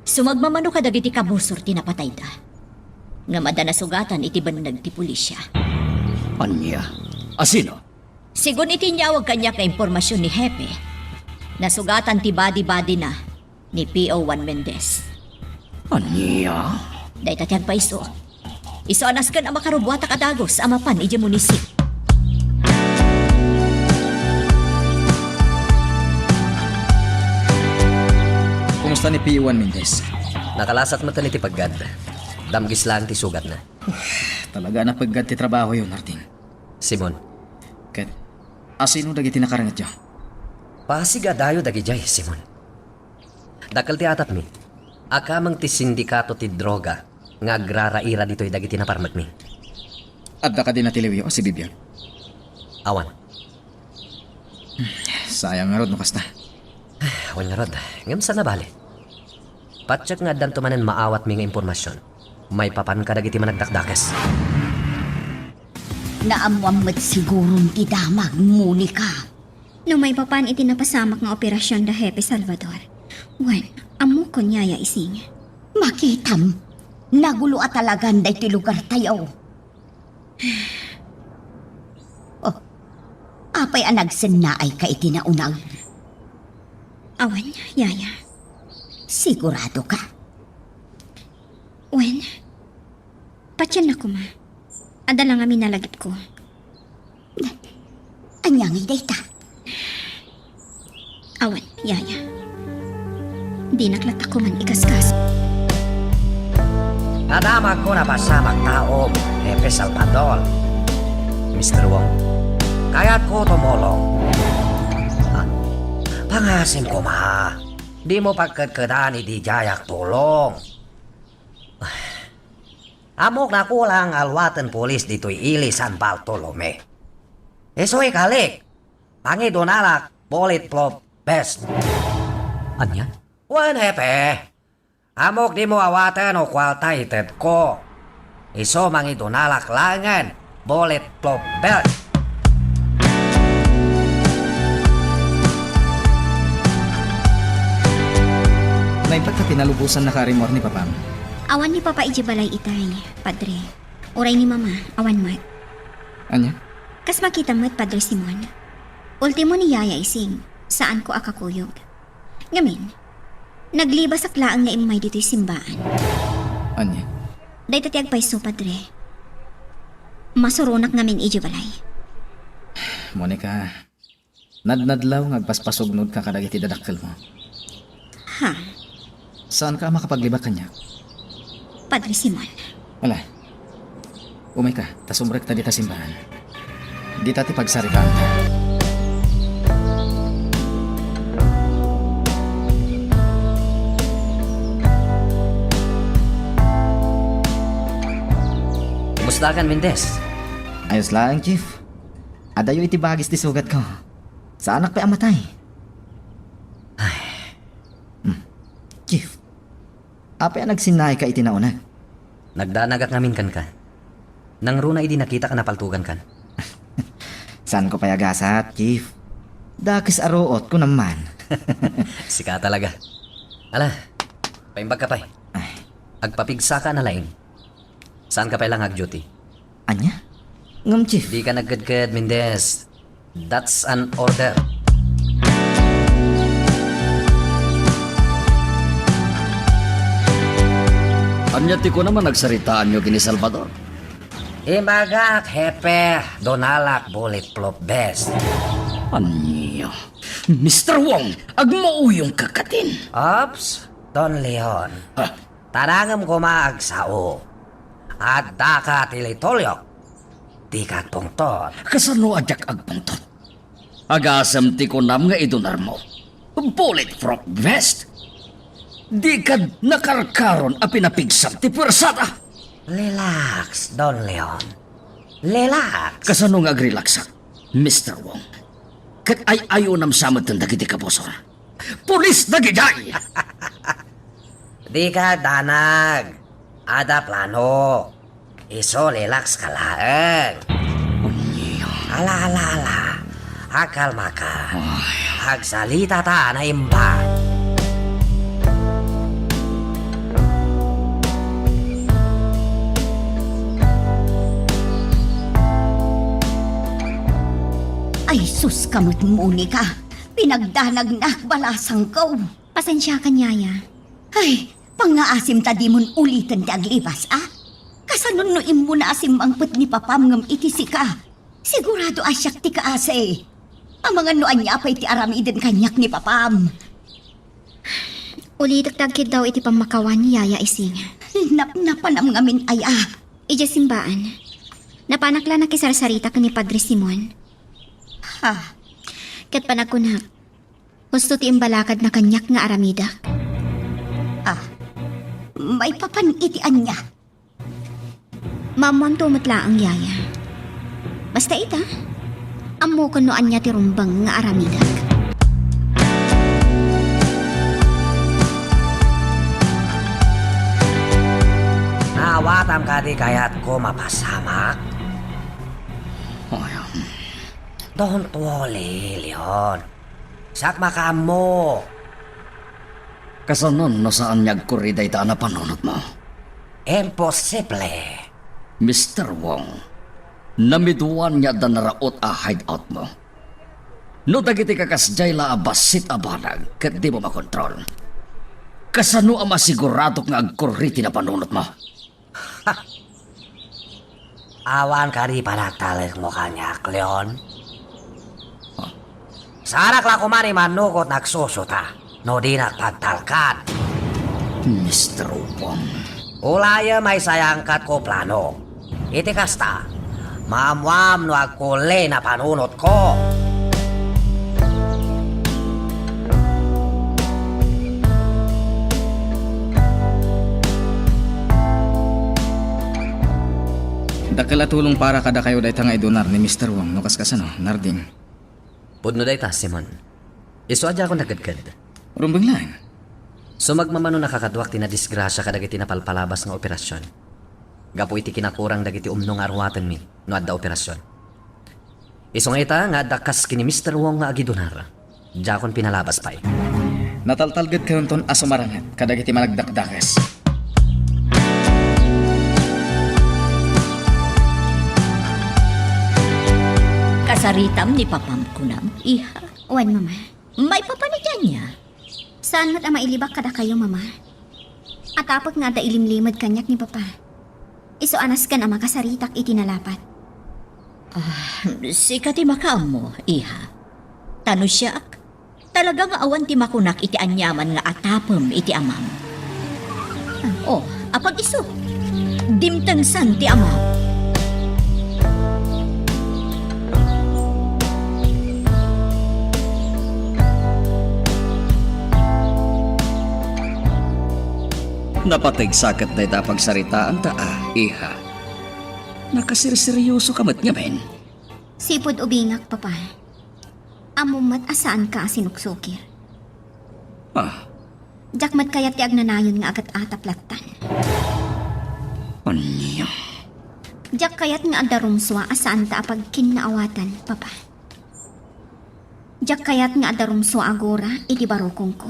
Sumagmamano kadagiti kabusor ti napatayda. Ngem adda nasugatan iti benneg ti pulisya. Ania? Asino? Segun iti inyawag kaniak nga impormasion ni Hepe, nasugatan ti badi-badina ni P O Juan Mendez. Ania? Dayta ti agpayso. Isu a nasken a makarubuatak a dagus a mapan idiay munisip. Kumusta ni P O Juan Mendez? Nakalasat metten iti peggad. Damgis laeng ti sugatna. Talaga a napeggad ti trabahoyo, Narding. Simon. Ket, asino dagiti nakarengetyo? Pasig a dayo dagidiay, Simon. Dakkel ti atapmi. Akameng ti sindikato ti droga nga agraraira ditoy dagiti naparmekmi. Adda kadi natiliwyo a sibibiag? Awan. Sayang ngarud no kasta. Wen ngarud, ngem saan a bale. Patiek nga addanto manen maawatmi nga impormasion maipapan kadagiti managdakdakes. Naammoam met siguron ti damag, Monica. No maipapan iti napasamak nga operasion da Hepe Salvador, wen, ammokon, Yaya Ising. Makitam, nagulo a talagan daytoy lugartayo. Oh, apay a nagsennaayka iti naunag? Awan, Yaya. Sigurado ka? Wen, patienna koma. Adda la ngamin a lagipko. Ania ngay dayta? Awan, Yaya. Dinak latta koman igasgas. Adda manen a napasamak taom, Hepe Salvador. Mister Wong, kayatko tumulong. Ah, pangasim koma. Dimo pagkedkedan idi diayak tulong. Ammok nakulang nga awaten pulis ditoy ili San Bartolome. Isu ikalik, mangidunalak bulletproof vest. Ania? Wen, Hepe. Ammok dimo awaten no kuarta itedko. Isu mangidunalak laengen bulletproof vest. Naimbag ta pinalubosan na ka rimmuar ni Papam? Awan ni Papa idiay balay itay, Padre. Uray ni Mama, awan met. Ania? Kas makita met, Padre Simon. Ultimo ni Yaya Ising, saanko a kakuyog. Ngamin, naglibasak laeng nga immay ditoy simbaan. Ania? Dayta ti agpayso, Padre. Masuronak ngamin idiay balay. Monica, nadnadlaw nga agpaspasugnodka kadagiti dadakkelmo. Ha? Saanka a makapaglibak kaniak? Padre Simon. Ala, umayka, ta sumrekta dita simbaan. Dita ti pagsaritaanta. Kumustakan, Mendez? Ayos laeng, Chief. Adayo iti bagis ti sugatko. Saanak pay a matay. Ay. Hmm. Chief, apay a nagsinnaayka iti nauneg? Nagdanagak ngamin kenka. Nangruna idi nakitak a napaltogankan. Saanko pay a gasat, Chief. Dakes a ruot, kunam man. Sika talaga. Ala, paimbag ka pay. Ay. Agpapigsaka na laeng. Saan ka pay lang ag-duty? Ania? Ngem, Chief. Di ka nagkedked, Mendez. That's an order. Ania ti kunam a nagsaritaanyo ken ni Salvador? Imbagak, Hepe, dunalak bulletproof vest. Ania? Mister Wong, agmauyongka katin. Ops, Don Leon. Ha? Tarangem koma agsao. Addaka ti litolyok. Dika agpungtot. Kasano a diak agpungtot? Agasem ti kunam nga idunarmo. Bulletproof vest? Dika nakarkaron a pinapigsam ti puersada? Relax, Don Leon. Relax. Kasano nga agrelaksak, Mister Wong? Ket ay-ayonam sa met dagiti kabusor. Pulis dagidiay! Dika agdanag. Adda plano. Isu, relax ka laeng. Ala, ala, ala. Akalmaka. Ay. Agsalitata naimbag. Ay, sus ka met, Monica. Pinagdanagnak, balasangko. Pasensiakan, Yaya. Ay, pangngaasim ta dimon uliten ti aglibas, a? Kasano no immuna a simmangpet ni Papam ngem iti sika? Sigurado a siak ti kaasi. Amangan no ania pay ti aramiden kaniak ni Papam. Ulitek ti agkiddaw iti pammakawan ni Yaya Ising. Napnapanam ngamin aya. Idiay simbaan, napanak la nakisarsarita ken ni Padre Simon. Ha? Ket panagkunak, husto ti imbalakadna kaniak nga aramidek. Ah, maipapan iti ania? Maammoanto met laeng, Yaya. Basta ita, ammoken no ania ti rumbeng nga aramidek. Naawatam kadi kayatko mapasamak? Ay, um. Don't worry, Leon. Siak makaammo. Kasano no saan nga agkurri dayta a napanunotmo? Imposible. Mister Wong, namiduan nga adda naraot a hideoutmo. No dagiti kakasdiay la a bassit a banag ket dimo makontrol, kasano a masiguradok nga agkurri ti napanunotmo? Awan kadi panagtalekmo kaniak, Leon? Huh? Saanak la koma ni Manukot nagsusuta no dinak pagtalkan. Mister Wong. Ulayem a isayangkatko plano. Iti kasta, maammoam no agkulli napanunotko. Dakkel a tulong para kadakayo dayta nga idunar ni Mister Wong no kaskasano, Narding. Pudno dayta, Simon. Isu a diakon nagkedked. Rumbeng laeng. Sumagmamano nakakaduak ti nadisgrasia kadagiti napalpalabas nga operasion. Gapu iti kinakurang dagiti umno nga aruatenmi no adda operasion. Isu nga ita nga adda kas ken ni Mister Wong nga agidunar. Diakon pinalabas pay. Nataltalgedkayonton a sumaranget kadagiti managdakdakes. Kasaritam ni Papam kunam, iha? Wen, Mama. Maipapan iti ania? Saan met a mailibak kadakayo, Mama. Atapek nga adda ilimlimed kaniak ni Papa. Isu a nasken a makasaritak iti nalapat. Ah, sika ti makaammo, iha. Ta no siak, talaga nga awan ti makunak iti aniaman nga atapem iti amam. Oh, apag-isu, dimtengsan ti amam. Napateg sa ket dayta a pagsaritaanta, a, iha. Nakasirseryoso ka met ngamin. Sipud ubingak, Papa. Ammom met a saanka a sinuksukir. Ah. Diak met kayat ti agnanayon nga agat-atap lattan. Ania? Diak kayat nga adda rumsua a saanta a pagkinnaawatan, Papa. Diak kayat nga adda rumsua a gura iti barukongko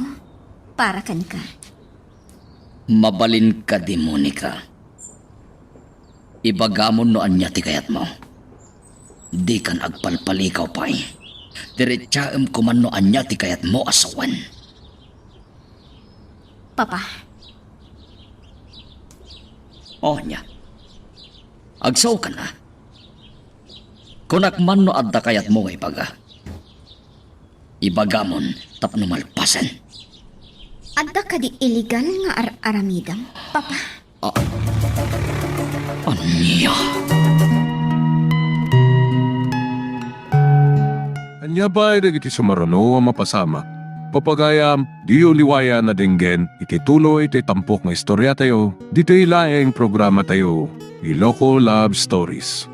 para kenka. Mabalin kadi, Monica. Ibagamon no ania ti kayatmo. Dikan agpalpalikaw pay. Diretsaem koman no ania ti kayatmo a sawen. Papa. O, ania? Agsaokan a? Kunak man no adda kayatmo nga ibaga. Ibagamon tapno malpasen. Adda kadi illegal nga ar-aramidem, Papa? Ah. Ania? Ania pay dagiti sumaruno a mapasamak? Papagayam, diyo liwayan a denggen iti tuloy ti tampok nga istoriatayo, ditoy laeng programatayo, Iloko Love Stories.